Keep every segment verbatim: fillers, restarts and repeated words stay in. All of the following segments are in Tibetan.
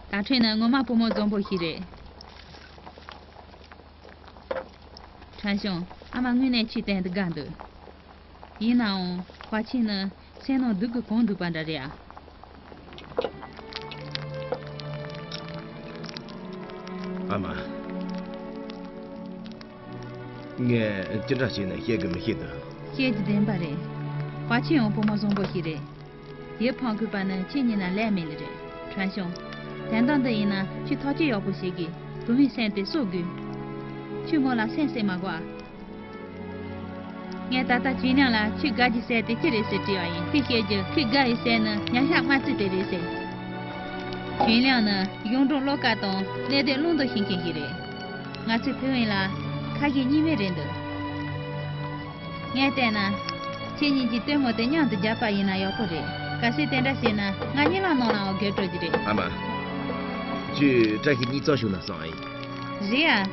ད་ཁྲིན་ནི་ངོ་མ་བུ་མོ་བཟང་པོ་ཞིག་རེད། ཁྲན་ཤང་། ཨ་མ་དངོས་གནས་ཁྱོད་བསྟན་དུ་དགའ་འདུག་ཡིན་ནའང་ཧྭ་ཆིན་ནི་སེམས་ནང་སྡུག་གི་གང་འདུག་པ་འདྲ་རེད་ཨ། ཨ་མ། ངས་ཅི་འདྲ་བྱས་ནས་བཤད་དགོས་མི་ཤེས་འདུག་བཤད་རྒྱུ་བདེན་པ་རེད། ཧྭ་ཆིན་ཡང་བུ་མོ་བཟང་པོ་ཞིག་རེད། ཡིད་ཕངས་དགོས་པ་ནི་ཁྱེད་གཉིས་ན་ལས་མེད་ལེ་རེད། ཁྲན་ཤང་། དོན་དག་འདི་ཡིན་ན་ཁྱོད་ཐག་གཅོད་ཡག་པོ་བྱེད་དགོས། བུ་མོའི་སེམས་དེ་གསོ་དགོས། ཁྱོད་མོ་ལ་སེམས་བསྲེག་མ་དགོས་ཨ། ངས་ད་ལྟ་ཅུན་ལིང་ལ་ཁྱོད་དགའ་རྒྱུ་ཟེར་དེ་ཅི་རེད་ཟེར་དྲིས་པ་ཡིན། ཁོས་བཤད་རྒྱུ་ཁྱོད་དགའ་ཡོད་ཟེར་ནི་ཉམས་ཆག་མ་རྩིས་དེ་རེད་ཟེར། ཅུན་ལིང་ནི་གཞུང་དྲང་བློ་དཀར་དང་གནད་དོན་བླང་དོར་ཤེས་མཁན་ཞིག་རེད། ང་ཚོས་ཕེ་ཝེན་ལ་ཁ་ཞེ་གཉིས་མེད་རེད་འདུག་ངས་བལྟས་ན། ཁྱེད་གཉིས་ཀྱིས་ལྟད་མོ་དེ་མཉམ་དུ་བརྒྱབ་པ་ཡིན་ན་ཡག་པོ་རེད། གལ་སྲིད་དེ་འདྲ་བྱས་ན་ང་གཉིད་ལམ་ནང་ལའང་འགོས་འགྲོ་རྒྱུ་རེད། ཨ་མ། ཁྱོད་བཀྲ་ཤིས་གཉིད་ཙམ་བྱུང་ན་བསམ་ཡིན། རེད་ཨ།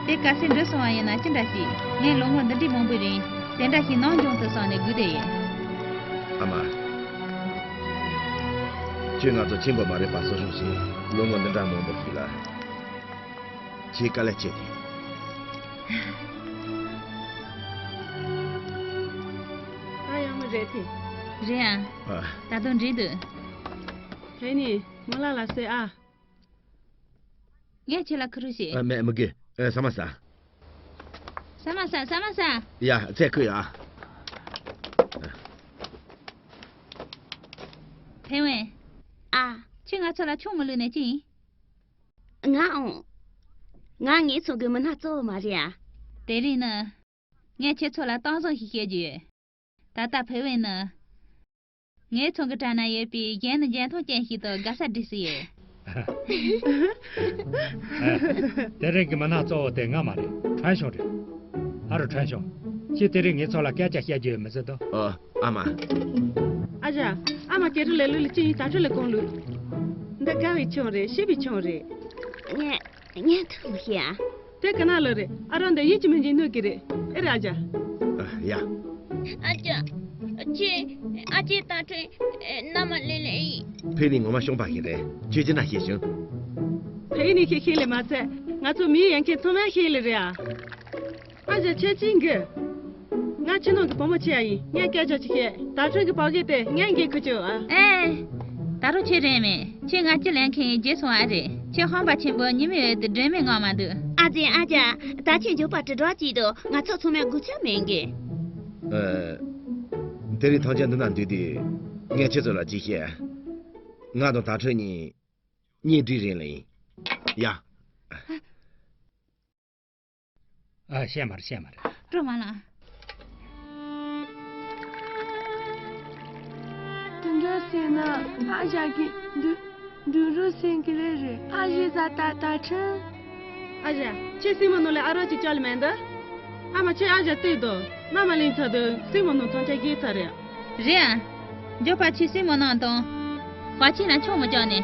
དེ་གལ་སྲིད་འགྲིག་སོང་བ་ཡིན་ན་ཅི་འདྲ་ཞིག་ངས་ལོ་ངོ་འདི་འདྲའི་མང་པོའི་རིང་དེ་འདྲ་ཞིག་ནམ་འབྱུང་ཐུབ་སོང་ནས་སྒུག་བསྡད་ཡིན། ཨ་མ། ཁྱོད་ང་ཚོ་ཆེན་པོ་མ་རེད་པ་གསོ་སྐྱོང་བྱས་ལོ་ངོ་འདི་འདྲ་མང་པོ་ཞིག་ལ། ཁྱེད་དཀའ་ལས་ཆེ་སྟེ། ད་ཡག་མོ་རེད་དེ། རེད་ཨ། ཨ། ད་དུང་འགྲིག་འདུག་དེ་ནི་མོ་ལ་ལ་ཟེར་ཨ། ངས་ཁྱེད་ལ་ཁུ་རུ་བྱེད། ཨ། མེད་མི་དགོས། ཨ། ཟ་མ་ཟ། ཟ་མ་ཟ། ཟ་མ་ཟ། ཡ། ཚད་ཁོས་ཡ། ཕེ་ཝེན། ཨ། ཁྱེད་ང་ཚོ་ལ་ཆང་མི་བླུགས་ནས་ཅི་ཡིན། ང་ཨང་། ང་ངའི་ཚོ་གི་མི་སྣ་གཙོ་བོ་མ་རེད་ཨ། དེ་རིང་ནི། ངས་ཁྱེད་ཚོ་ལ་གཏམ་བཟང་ཞིག་བཤད་རྒྱུ་ཡོད། ད་ལྟ་ཕེ་ཝེན་ནི། ངའི་ཚོ་གི་གྲས་ན་ཡོད་པའི་གཞན་ནི་འཇོན་ཐང་ཅན་ཞིག་དང་དགའ་ས་འགྲིག་སྲིད་ཡོད། ཨ། དེ་རིང་གི་མི་སྣ་གཙོ་བོ་དེ་ང་མ་རེད། ཁྲན་ཤང་རེད། ཨ་རོ་ཁྲན་ཤང་། ཁྱེད་དེ་རིང་ངའི་ཚོ་ལ་སྐད་ཆ་བཤད་རྒྱུ་ཡོད་མི་ཟེར་དོ། ཨ། ཨ་མ། ཨ་ཅག་ཨ་མ་སྐད་གྲོགས་ལས་ལུགས་ལ་ཅི་ཡིན་ད་ཁྲོད་ལས་གོང་ལུགས། འདི་དགའ་བའི་ཆང་རེད། སྐྱིད་པའི་ཆང་རེད། ངས་ངས་ཐུག་མི་ཤེས་ཨ། དེ་ག་ན་ལོ་རེད། ཨ་རོ་འདི་ཡིད་ཀྱི་མི་འཇིགས་སྣོད་ཀྱི་རེད། ཨེ་རེད་ཨ་ཅག་ཨ། ཡ། ཨ་ཅག་ཁྱེད། ཨ་ཅེ་དང་ཁྲེན། ཨེ། མནའ་མ་ལེན་ལེ་ཡིན། ཕེ་ནི་ངོ་མ་གཤོང་པ་ཞིག་རེད། ཁྱེད་ཀྱི་ན་ཤེས་བྱུང་། ཕེ་ནི་ཁྱེད་ཤེས་ལེ་མ་ཚད་ང་ཚོ་མི་ཡན་ཁྱེད་ཚང་མ་ཤེས་ལེ་རེད་ཨ། ཨ་ཅག་ཁྱེད་ཅི་གི། ང་ཕྱི་ནང་གི་བུ་མོ་ཆེ་ཡ་ཡིན། ངས་སྐད་ཆ་ཅིག་བཤད། ད་ཁྲོད་ཀྱི་བག་གེ་དེ་ངས་འགན་ཁུར་ཆོག་ཨ། ཨེ། ད་རུང་ཁྱེད་རེད་མེད། ཁྱེད་ང་ཅི་ལེན་མཁན་ཡིན་བརྗེད་སོང་ཨ་རེད། ཁྱེད་ཧམ་པ་ཆེན་པོ་ཉི་མའི་འོད་དུ་སྒྲོན་མེ་ངང་མ་འདུག་ཨ་ཙི་ཨ་ཅག་ད་ཁྱེད་མགྱོགས་པ་དྲི་བྲོ་གྱིས་དོ། ང་ཚོ་ཚང་མས་སྒུག་ཆ་མེད་གི། ཨེ། དེ་རིང་ཐང་ཆེན་འདི་ན་འདུག་དུས་ངས་ཁྱེད་ཚོ་ལ་ཅིག་བཤད། ང་དང་ད་ཁྲོད་གཉིས་གཉེན་སྒྲིག་རན་ལེ་ཡིན། ཡ། ཨ། བཤད་མ་རེད། བཤད་མ་རེད། སྤྲོ་མ་ལ། དེ་འདྲ་ཟེར་ན་ཨ་ཞང་གིས་འདུག་འདུག་རུ་སེང་གི་རེད་རེད། ཨ་ཞེ་ས་ད་ད་ཁྲིན། ཨ་ཞང་། ཁྱེད་སྲིང་མོ་ནང་ལ་ཨ་རོགས་ཅིག་བཅར་ལ་མེད་འདུག་ཨ་མ་ཁྱེད་ཨ་ཞང་བལྟས་དོ། མནའ་མ་ལེན་ཚར་དུས་སྲིང་མོ་ནང་ཐང་ཆ་རྒྱས་ཚར་རེད། རེད་ཨ། མགྱོགས་པ་ཁྱེད་སྲིང་མོ་ནང་དང་། ཧྭ་ཆིན་ལ་ཆང་མི་བཅག་ནས།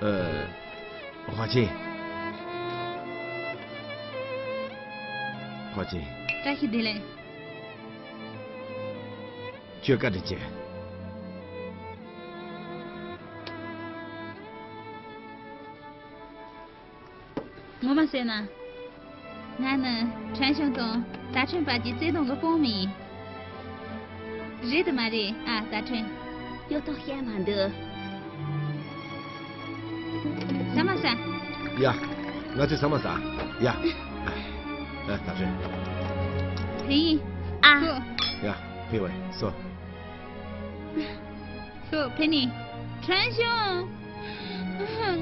ཨ། ཧྭ་ཆིན། ཧྭ་ཆིན། བཀྲ་ཤིས་བདེ་ལེགས། ཁྱོད་བཀའ་དྲིན་ཆེ། ངོ་མ་ཟེར་ན། ང་ནི་ཁྲེན་ཤང་དང་ད་ཁྲེན་བར་གྱི་བརྩེ་དུང་གི་དཔང་མི་ཡིན། རེད་དམ་མ་རེད་ཨ་ད་ཁྲེན། གཡོ་ཐོག་བཤད་མ་འདུག་ཟ་མ་ཟ། ཡ། ང་ཚོས་ཟ་མ་ཟ། ཡ། ཨ། ཨ། ད་ཁྲེན། ཕེ་ཡིན། ཨ། སོ། ཡ། ཕེ་ཝེ། སོ། སོ་ཕེ་ནི། ཁྲེན་ཤང་།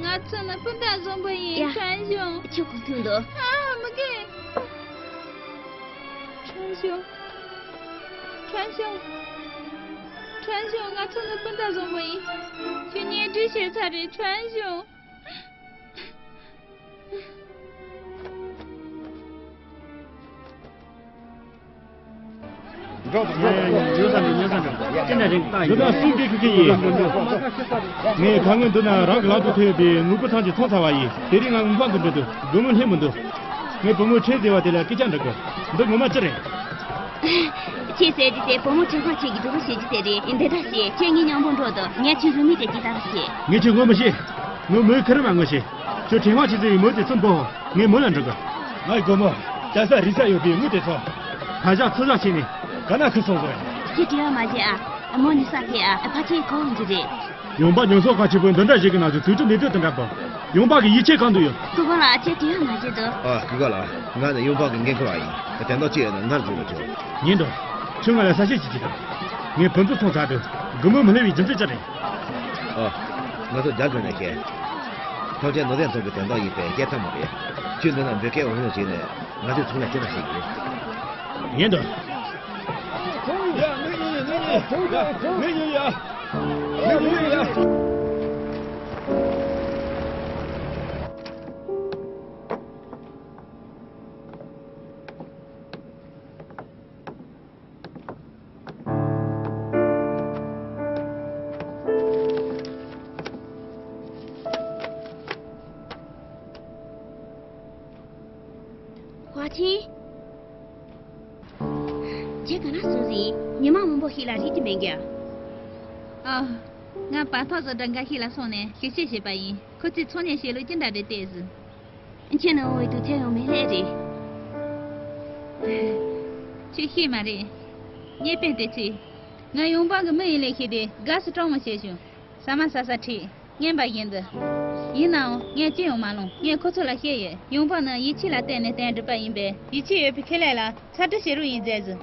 ང་ཚོ་ནི་སྤུན་ཟླ་བཟང་པོ་ཡིན། ཡ། ཁྲེན་ཤང་། ཁྱོད་ཁོ་ཐུག་འདུག་ཨ། མི་དགོས། ཁྲེན་ཤང་། ཁྲེན་ཤང་། ཁྲེན་ཤང་། ང་ཚོ་ནི་སྤུན་ཟླ་བཟང་པོ་ཡིན། ཁྱོད་གཉེན་སྒྲིག་བྱས་ཚར་རེད། ཁྲེན་ཤང་། ཡོད་ས་འདུག་ཉོ་ས་འདུག་ཅི་འདྲ་རིང་བཏང་ཡོད། ཡོད་ན་སུ་འགན་ཁུར་གྱི་ཡིན། ངས་ཁ་སྔོན་འདི་ན་རང་གི་ལག་ཏུ་ཐོན་ཡོད་པའི་དངུལ་ཕོན་ཐང་ཅིག་འཐུང་ཚར་བ་ཡིན། དེ་རིང་ང་ངུ་ཁ་འདུག་འགྲོ་འདུག་དགོང་མོ་སླེབས་མི་འདུག་ངའི་བུ་མོ་ཁྲེན་ཟེར་བ་དེ་ལ་སྐད་ཆ་འདྲི་དགོས། འདི་ངོ་མ་ཅི་རེད། ད་ ཁྱེད་ཟེར་རྒྱུ་དེ་བུ་མོ་ཁྲེན་ཧྭ་ཆིན་གྱི་གྲོགས་པོ་བྱེད་རྒྱུ་དེ་རེད། འདི་འདྲ་བྱས། ཁྱེད་ངའི་མཉམ་པོ་འགྲོ་དང་། ངས་ཁྱེད་བཟོ་མི་དེ་ཅིག་ལྟ་བ་བྱེད། ངས་ཁྱེད་ངོ་མི་ཤེས། ངའི་མོས་ཁེར་མ་ངོ་ཤེས། ཁྱོད་ཁྲེན་ཧྭ་ཆིན་ཟེར་བའི་མོ་དེ་ཚོ་འབོ། ངའི་མོ་ལ་འགྲོ་དགོས། ངའི་སྒོར་མོ། ལྟ་ས་རིག་ས་ཡོད་པའི་དངུལ་དེ་ཚོ། ཕ་ཞག་ཚོ་ཞག་བྱས་ནས་ག་ན་ཁུར་སོང་ཟེར། ཁྱེད་བྲེལ་བ་མ་བྱེད་ཨ། མོ་ནི་ས་ཐེ་ཨ། ཕ་ཆེ་ཁོ་འཇི་རེད། ཡོང་འབབ་ཉུང་ཤོས་ཁག་ཆེ་པོ་འདི་འདྲ་ཞིག་གི་ནང་དུ་དུས་དྲུག་ནས་དུས་དེ་འདྲ་པོ། ཡོང་འབབ་ཀྱི་ཡིད་ཆེས་གང་དུ་ཡོད། སྐུ་ངོ་ལགས། ཁྱེད་བྲེལ་བ་མ་བྱེད་དོ། ཨ། སྐུ་ངོ་ལགས། ང་ནི་ཡོང་འབབ་ཀྱི་འགན་ཁུར་བ་ཡིན། དོན་དག་ཅི་ཡོད་ན་ངར་བརྗོད་རོགས་བྱོས། ཉན་འདུག་ཁྱོད་ང་ལ་གསལ་བཤད་ཅིག་བྱེད་དང་། ངས་བུ་མོ་ཚོ་ཚོང་ཚར་དུས་སྒོར་མོ་མི་སླེབས་པའི་རྒྱུ་མཚན་ཅི་རེད། ཨ། ང་ཚོ་རྒྱ་སྒོ་ནས་བཤད། ཐམས་ཅད་ནོར་རྫས་འཐུང་གི་དོན་དག་ཡིན་པས་བཤད་ཐབས་མ་རེད། ཁྱོད་འདི་ན་འབོད་སྐད་འོང་ཡོང་བྱས་ནས་ང་ཚོས་ཚོང་ལས་ཅི་འདྲ་བྱེད་ཀྱི་རེད། ཉན་འདུག་ཡ། ངས་ཉན་ཡོད། ངས་ཉན་ཡོད། ཡ། ངས་ཉན་ཡོད། ཡ། ངས་ཉན་ཡོད། ཡ། ཧྭ་ཆིན། ཁྱེད་ག་ན་སོང་ཟིན། ཉི་མ་མང་པོ་ཞིག་ལ་རིག་གི་མེད་གི། ཨ། ང་བར་ཐག་བཟོ་གྲྭ་འགའ་ཞིག་ལ་སོང་ནས་ཞིབ་བཤེར་བྱས་པ་ཡིན། ཁོ་ཚོས་ཚོང་གཉེར་བྱེད་ལུགས་ཅི་འདྲ་རེད་བལྟས་ཟིན། ཁྱེད་ནི་འོས་དུ་ཐེ་ཡོང་མེད་ལེ་རེད། ཁྱོད་ཤེས་མ་རེད། ངས་དཔེ་དེ་ཚོས། ང་ཡོང་འབབ་ཀྱི་མི་ཡིན་ལེ་ཤེས་ཏེ་དགའ་སུ་སྤྲང་མོ་བྱས་བྱུང་། ཟ་མ་ཟ་ས་ཁྲིད། ངན་པ་བཞིན་དུ། ཡིན་ནའང་ངས་ཅི་ཡང་མ་ལོང་། ངས་ཁོ་ཚོ་ལ་བཤད་ཡོད། ཡོང་འབབ་ནི་ཡིད་ཆེས་ལ་བརྟེན་ནས་བསྟན་འགྲུབ་པ་ཡིན་པས། ཡིད་ཆེས་ཡོད་པའི་ཁེ་ལས་ལ་ཚ་དྲི་བྱེད་རོགས་ཡིན་མཛད་ཟིན།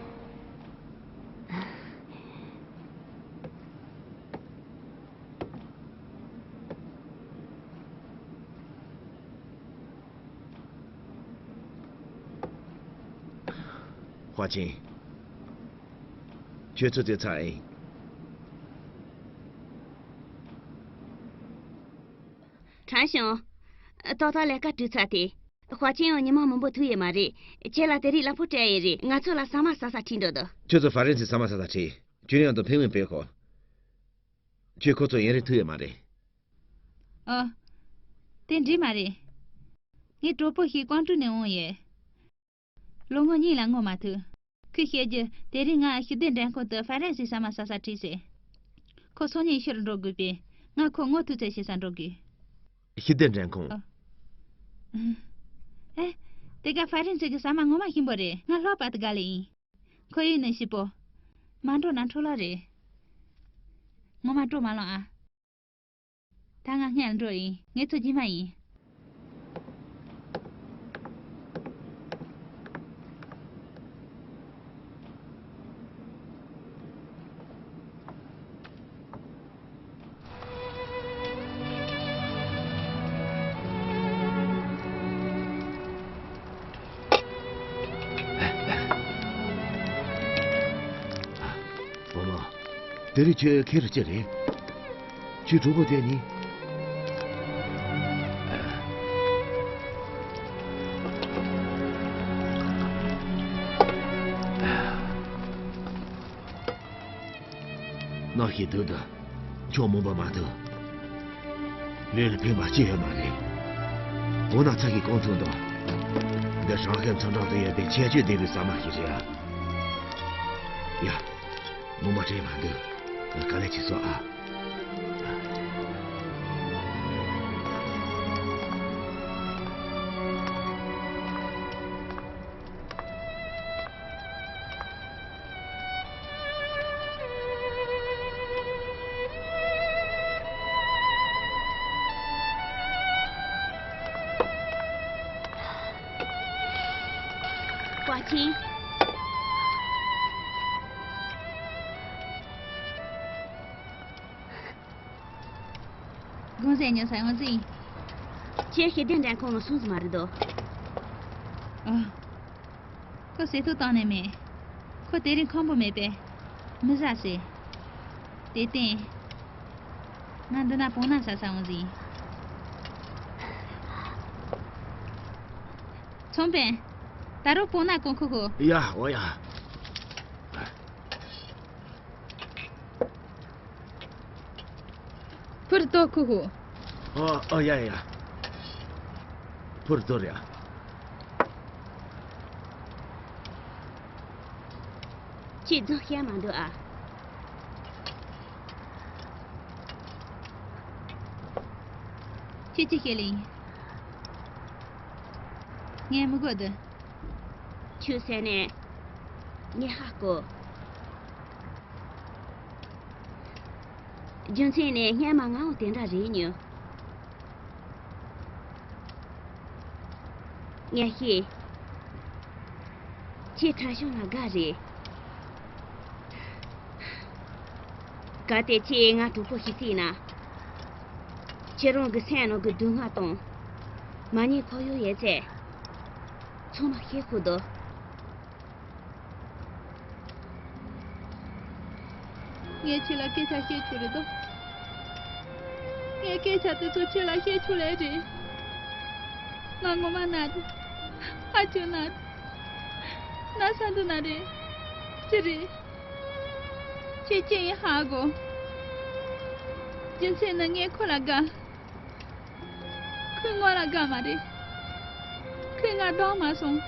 ཧྭ་ཆིན། ཁྱོད་ཚོ་ཚོས་ཚར་ཨེ། དྲན་བྱུང་། ཏག་ཏག་ལས་ཀ་གྲུབ་ཚར་ཏེ། ཧྭ་ཆིན་ཡང་ཉི་མ་མང་པོ་ཐུག་ཡོད་མ་རེད། ཁྱེད་ལ་དེ་རིང་གླ་ཕོགས་སྤྲད་ཡོད་རེད། ང་ཚོ་ལ་ཟ་མ་ཟ་ས་ཁྲིད་འགྲོ་དོ། ཁྱོད་ཚོ་ཧྥ་རན་སིའི་ཟ་མ་ཟ་ས་ཁྲིད། ཁྱོད་ཡང་དུ་ཕེང་བོན་སྤེལ་གོ། ཁྱོད་ཁོ་ཚོ་ཡུན་རིང་ཐུག་ཡོད་མ་རེད། ཨོ། དེ་འགྲིག་མ་རེད། ངའི་གྲོགས་པོ་ཞིག་ཀོང་ཀྲོའུ་ནས་འོང་ཡོད། ལོ་ངོ་གཉིས་ལ་སྔོན་མ་ཐུག་ཁོས་བཤད་རྒྱུ་དེ་རིང་ང་ཞི་བདེ་འགྲན་ཁུངས་དུ་ཧྥ་རན་སིའི་ཟ་མ་ཟ་ས་ཁྲིད་ཟེར། ཁོ་ཚོང་གཉེར་ཞུ་རུ་འགྲོ་དགོས་པས། ང་ཁོ་ངོ་ཐུག་ཚད་བྱེད་ས་འགྲོ་དགོས། ཞི་བདེ་འགྲན་ཁུངས། ཨ། ཨེ། དེ་ག་ཧྥ་རན་སི་གི་ཟ་མ་ངོ་མ་ཞིམ་པོ་རེད། ང་ལྷག་པར་དུ་དགའ་ལེ་ཡིན། ཁོར་ཡུག་ནི་སྐྱིད་པོ། མ་འགྲོ་ན་འཕྲོ་བརླག་རེད། ངོ་མ་སྤྲོ་མ་ལོང་ཨ། ད་ང་སྔོན་འགྲོ་ཡིན། ངེད་ཚོ་རྗེས་མ་ཡིན། བུ་མོ། དེ་རིང་ཁྱོད་ཁེར་ཅི་རེད། ཁྱོད་གྲོགས་པོ་དེ་ནི། གནམ་གཤིས་སྡུག་འདུག་ཆུ་མང་པོ་མ་འདུག་ལུས་ལ་ཕན་པ་ཅི་ཡོད་མ་རེད། འོ་ན་ཚ་གི་གང་ཐུག་འདུག་འདི་ཧྲང་ཧའེ་མཚམས་གྲོང་དུ་ཡོད་པའི་ཁྱད་ཆོས་ལྡན་པའི་ཟ་མ་ཞིག་རེད་ཨ། ཡ། ངོ་མ་དྲན་མ་འདུག་ང་དཀའ་ལས་ཆེ་སོང་ཨ། ཀོ་ཆིན། དགོང་ཟས་ཉོ་ས་ཡོང་ཟིན། ཁྱེད་ཞི་བདེ་འགྲན་ཁུངས་ལ་སོང་ཟིན་མ་རེད་དོ། ཨ། ཁོ་ཟས་ཐོ་བཏང་ནས་མེད། ཁོ་དེ་རིང་ཁམ་པོ་མེད་པས། མི་ཟ་ཟེར། དེ་བརྟེན། ང་འདི་ན་སྤང་ནག་ཟ་ས་ཡོང་ཟིན། ཚོང་དཔོན། ད་རུང་སྤང་ནག་གོང་ཁུ་ཁོ། ཡ། འོ་ཡ། ཕུར་ཏོ་ཁུ་ཁུ། ཨོ་ཨོ་ཡ་ཡ། ཕུར་ཏོ་རེད། ཁྱེད་རྫུན་བཤད་མ་འདུག་ཨ། ཁྱེད་ཅི་བཤད་ལེ་ཡིན། ངས་མི་དགོས་འདི། ཁྱོད་ཟེར་ནས་ངས་ཧ་གོ། རྒྱུ་མཚན་ནི་སྔན་མ་ངའང་དེ་འདྲ་རེད་མྱོང་། ངས་ཤེས། ཁྱེད་ཁྲ་ཤོང་ལ་དགའ་རེད། གལ་ཏེ་ཁྱེད་ང་གྲོགས་པོ་ཞིག་བརྩིས་ན། ཁྱེད་རང་གི་སེམས་ནང་གི་སྡུག་བསྔལ་དང་། མ་ཉེས་ཁོར་ཡུག་ཡོད་ཚད། ཚང་མ་ཤེས་དགོས་འདུག་ངས་ཁྱེད་ལ་སྐད་ཆ་བཤད་ཆོག་རེད་དོ། ངས་སྐད་ཆ་དེ་ཚོ་ཁྱེད་ལ་བཤད་ཆོག་ལེ་རེད། ང་ངོ་མ་ན་རེད། ཧ་ཅང་ན་རེད། ན་ས་འདུག་ན་རེད། ཅི་རེད། ཁྱེད་ཅི་ཡིན་ཧ་གོ། རྒྱུ་མཚན་ནི་ངས་ཁོ་ལ་དགའ། ཁོས་ང་ལ་དགའ་མ་རེད། ཁོས་ང་ལྡོག་མ་སོང་།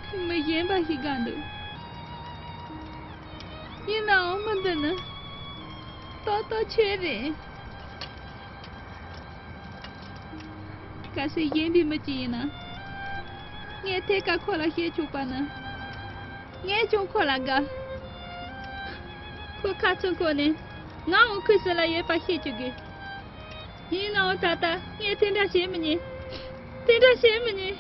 ཁོས་མི་གཞན་པ་ཞིག་དགའ་འདུག་ཡིན་ནའང་མི་འདི་ནི་ཏག་ཏག་ཁྱོད་རེད། གལ་སྲིད་གཞན་པའི་མི་གཅིག་ཡིན་ན། ངས་ཐད་ཀར་ཁོ་ལ་བཤད་ཆོག་པ་ནི། ངས་ཀྱང་ཁོ་ལ་དགའ། ཁོ་ཁ་ཚུར་འཁོར་ནས་ངའང་ཁོའི་སེམས་ལ་ཡོད་པ་ཤེས་བཅུག་དགོས། ཡིན་ནའང་ད་ལྟ་ངས་དེ་འདྲ་བྱེད་མི་ཉན། དེ་འདྲ་བྱེད་མི་ཉན།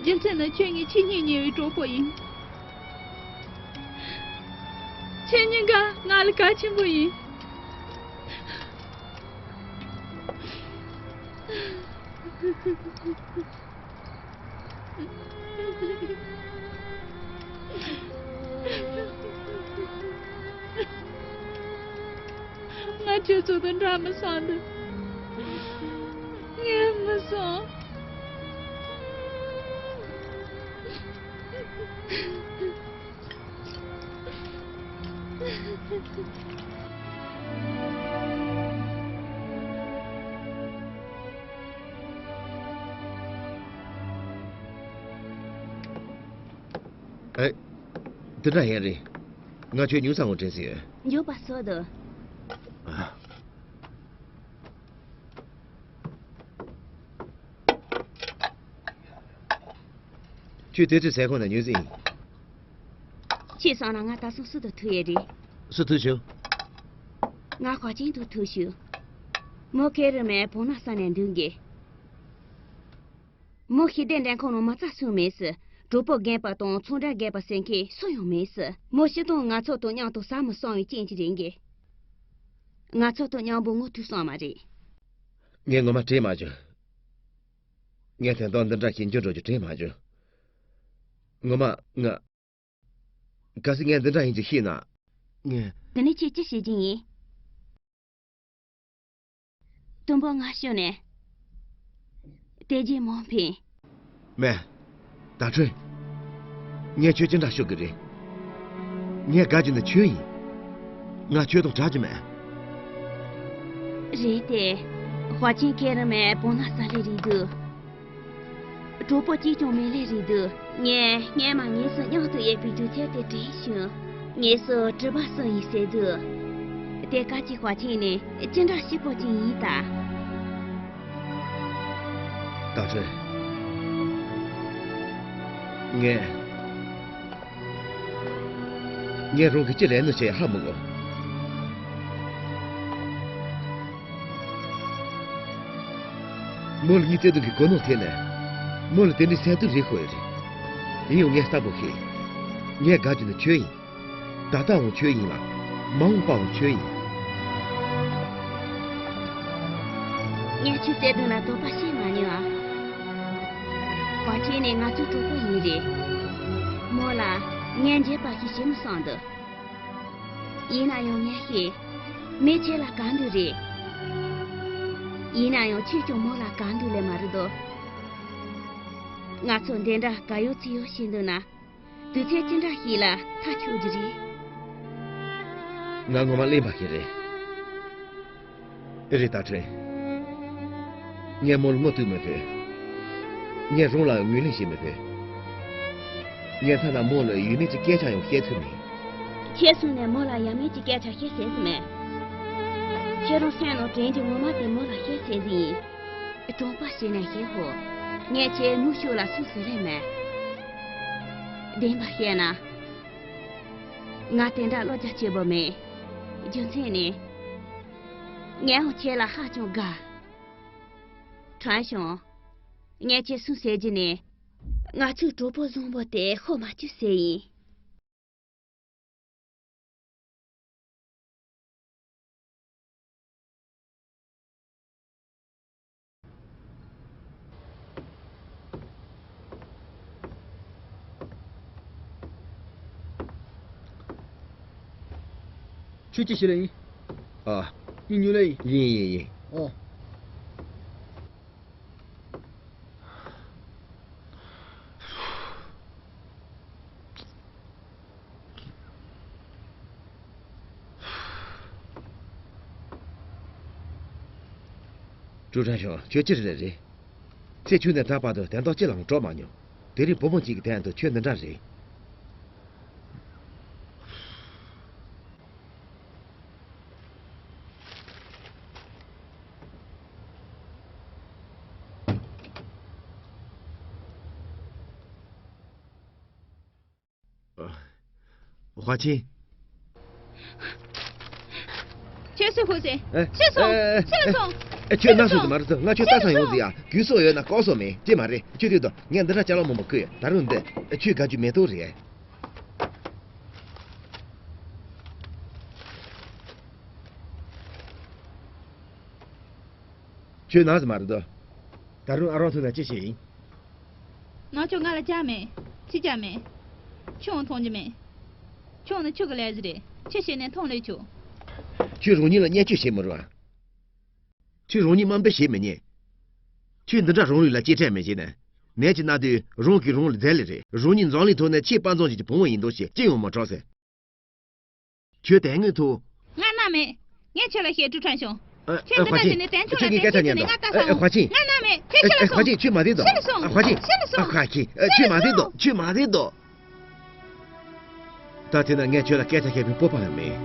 རྒྱུ་མཚན་ནི་ཁྱོད་ངའི་ཆེས་སྙིང་ཉེ་བའི་གྲོགས་པོ་ཡིན། ཁྱེད་གཉིས་ཀ་ང་ལ་གལ་ཆེན་པོ་ཡིན། ང་ཁྱོད་ཚོ་དང་འདྲ་མི་སོང་འདུག་ངས་མི་སོང་། ཨེ། འདི་འདྲ་ཡིན་རེད། ང་ཁྱོད་ཉུང་ཙམ་ངོ་དྲན་ཟིན་ཡོད། མགྱོགས་པ་བཟོ་དོ། ཨ། ཁྱོད་དེ་ཚོའི་ཟས་ཁང་ནས་ཉོས་ཟིན། ཁྱེད་སོང་ན་ང་ད་སོང་སུ་དང་ཐུག་ཡས་རེད། སུ་ཐུག་བྱུང་། ང་ཧྭ་ཅིན་དང་ཐུག་བྱུང་། མོ་ཀེ་རི་མའི་བོ་ན་ས་ནས་འདུག་གི། མོ་ཤེས་ལྡན་འགྲན་ཁང་ནང་མ་རྩ་སུ་མེད་སི། གྲོགས་པོ་རྒན་པ་དང་ཚོང་འབྲེལ་རྒན་པ་ཟེར་མཁན་སུ་ཡང་མེད་སི། མོ་སྤྱི་བཏང་ང་ཚོ་དང་མཉམ་དུ་ཟ་མི་གསང་བའི་རྐྱེན་གྱིས་རེད་གི། ང་ཚོ་དང་མཉམ་པོ་ངོ་ཐུག་སོང་མ་རེད། ངས་ངོ་མ་དྲན་མ་བྱུང་། ངས་དོན་དག་འདི་འདྲ་ཞིག་འགྱུར་འགྲོ་རྒྱུ་དྲན་མ་བྱུང་། ངོ་མ་ང་། གལ་སྲིད་ངས་འདི་འདྲ་ཡིན་ཅིག་ཤེས་ན། ངས། དེ་ནས་ཁྱེད་ཅི་བྱེད་ཀྱི་ཡིན། དུམ་བུ་ང་ཤོད་ནས། དེ་རྗེས་མོ་ཕན། མེད། ད་ཁྲོན། ངས་ཁྱོད་ཅི་འདྲ་ཤོད་ཀྱི་རེད། ངས་དགའ་རྒྱུ་ནི་ཁྱོད་ཡིན། ང་ཁྱོད་དང་བྲལ་རྒྱུ་མེད། རེད་དེ། ཧྭ་ཅིན་ཀེ་རི་མའི་བོ་ན་ས་ལས་རེད་འདུག་གྲོགས་པོ་གཅིག་ཀྱང་མེད་ལེ་རེད་འདུག་ངས་སྔན་མ་ངེད་ཚོ་མཉམ་དུ་ཡོད་པའི་དུས་ཚོད་དེ་དྲན་བྱུང་། ངེད་ཚོ་གྲུ་པ་གསུམ་ཡིན་ཟེར་འདུག་དེ་སྐབས་ཀྱི་ཧྭ་ཅིན་ནི་ཅི་འདྲ་སྐྱིད་པོ་ཅིག་ཡིན་ད། ད་ཁྲོན། ངས། ངས་རང་གི་ཅི་ལས་ནོ་བྱས་ཧ་མི་གོ། མོ་ལ་ངའི་བརྩེ་དུང་གི་གོ་ནོར་ཐེབས་ནས། མོ་ལ་དེ་འདྲའི་སེམས་སྡུག་རེད་ཤོར་ཡོད་རེད། ཡིན་ཡང་ངས་གསལ་པོ་ཤེས། ངས་དགའ་རྒྱུ་ནི་ཁྱོད་ཡིན། ད་ལྟའང་ཁྱོད་ཡིན་ལ། མ་འོངས་པའང་ཁྱོད་ཡིན། ངས་ཁྱོད་བརྩེ་དུང་ལ་དོགས་པ་བྱེད་མ་མྱོང་ཨ། ཧྭ་ཅིན་ནི་ང་ཚོའི་གྲོགས་པོ་ཡིན་རེད། མོ་ལ་ངས་འགྱོད་པ་ཞིག་བྱེད་མི་སོང་འདུག་ཡིན་ན་ཡང་ངས་ཤེས། མོས་ཁྱེད་ལ་དགའ་འདོད་རེད། ཡིན་ན་ཡང་ཁྱེད་ཀྱང་མོ་ལ་དགའ་འདོད་ལེ་མ་རེད་དོ། ང་ཚོ་འདི་འདྲ་དགའ་ཡོད་ཚིག་ཡོད་བྱེད་འདུག་ན། དུས་ཚོད་ཅི་འདྲ་ཞིག་ལ་ཐག་ཆོད་རྒྱུ་རེད། ང་ངོ་མ་གླེན་པ་ཞིག་རེད། ཨེ་རེད་ད་ཁྲོན། ངས་མོ་ལ་བློ་གཏུག་མི་ཕོད། ངས་རང་ལ་ངོས་ལེན་བྱེད་མི་ཕོད། ངས་ཐ་ན་མོ་ལ་ཡུན་ནན་གྱི་སྐད་ཆ་ཡང་བཤད་ཐུབ་མེད། ཁྱེད་གསུམ་ནས་མོ་ལ་ཡ་མེད་ཀྱི་སྐད་ཆ་བཤད་ཟེར་གྱི་མེད། ཁྱེད་རང་སེམས་ནང་དྲན་རྒྱུ་ངོ་མ་དེ་མོ་ལ་བཤད་ཟེར་གྱི་ཡིན། གྲོགས་པོ་བྱས་ནས་བཤད་ཧོ། ངས་ཁྱེད་ནུ་ཤོད་ལ་སུ་ཟེར་རེད་མེད། བདེན་པ་བཤད་ན། ང་དེ་འདྲ་བློ་རྒྱ་ཆེ་པོ་མེད། རྒྱུ་མཚན་ནི། ངས་ཡང་ཁྱེད་ལ་ཧ་ཅང་དགའ། ཁྲང་ཞང་། ངས་ཁྱེད་སུ་ཟེར་རྒྱུ་ནི། ང་ཚོའི་གྲོགས་པོ་བཟང་པོ་དེ་ཤོར་མ་བཅུག་ཟེར་ཡིན། ཁྱོད་ཅི་ཞིག་ལ་ཡིན། ཨ། ཡིན་ཉུལ་ལ་ཡིན། ཡིན་ཡིན་ཡིན། ཨོ། ཀྲུའུ་ཁྲན་ཞང་། ཁྱོད་ཅི་རེད་རེད། ཚེ་ཆུང་ནས་ད་བར་དུ་དོན་དག་ཅི་ལའང་གྲོགས་མ་མྱོང་། དེ་རིང་བུ་མོ་གཅིག་གི་དོན་དུ་ཁྱོད་འདི་འདྲ་རེད། ཧྭ་ཆིན། ཁྱོད་སུ་ཧུ་ཟེ། ཨེ། ཕྱིར་སོང་། ཨེ། ཕྱིར་སོང་། ཨེ། ཁྱོད་ན་སུ་དུ་མ་རེད། ང་ཁྱོད་ལྟ་ས་ཡོང་ཟེ་ཡ། གུས་སོ་ཡོད་ན་ལྐོག་སོ་མེད་ཅི་མ་རེད། ཁྱོད་དུས་དོ་ངས་འདི་འདྲ་ཅ་ལག་མང་པོ་བརྐུས་ཡོད། ད་རུང་འདི་ཁྱོད་དགའ་རྒྱུ་མེ་ཏོག་རེད། ཁྱོད་ན་ཟེ་མ་རེད་དོ། ད་རུང་ཨ་རོགས་ཐུག་ན་ཅི་བྱེད་ཡིན། ནང་ཆོས་ང་ལ་བྱ་མེད། ཅི་བྱ་མེད། ཆུང་མཐོང་རྒྱུ་མེད། ཆུང་ནི་ཆུ་གི་ལས་ཟིག་རེད། ཆི་བྱས་ནས་མཐོང་ལས་ཆོག་ཁྱོད་རང་ཉིད་ལ་བརྙས་བཅོས་བྱེད་མི་རུང་ཨ། ཁྱོད་རང་ཉིད་དམའ་འབེབས་བྱེད་མི་ཉན། ཁྱོད་འདི་འདྲ་རང་ལུས་ལ་གཅེས་སྤྲས་མི་བྱེད་ན། ནད་ཀྱིས་མནར་དུས་རང་གིས་རང་ལ་རྫས་ལས་རེད། རང་ཉིད་འཛམ་གླིང་ཐོག་ནས་ཆེས་དཔའ་མཛངས་ཅན་གྱི་བུ་མོ་ཡིན་མདོག་བྱས་ཅི་ཡོང་མ་གྲོགས་ཟེར། ཁྱོད་དེ་དངོས་ཐུག་ང་ན་མེད། ངས་ཁྱོད་ལ་བཤད་ཀྲུའུ་ཁྲན་ཞང་། ཨ། ཁྱོད་འདི་ལྟ་བྱས་ནས་དོན་ཆུང་ལ་ཁྱོད་ཀྱིས་སྐད་ཆ་ཉན་དང་། ང་ལྟ་ས་འོང་། ང་ན་མེད། ཁྱོད་ཕྱི་ལ་སོང་། ཁྱོད་མ་བསྡད་དོ། ཕྱི་ལ་སོང་། ཁྱོད་མ་བསྡད་དོ། ཁྱོད་མ་བསྡད་དོ། ཁྱོད་མ་བསྡད་དོ། ད་དེ་ན་ངས་ཁྱོད་ལ་སྐད་ཆ་བཤད་པའི་སྤོབས་པ་ཡང་མེད།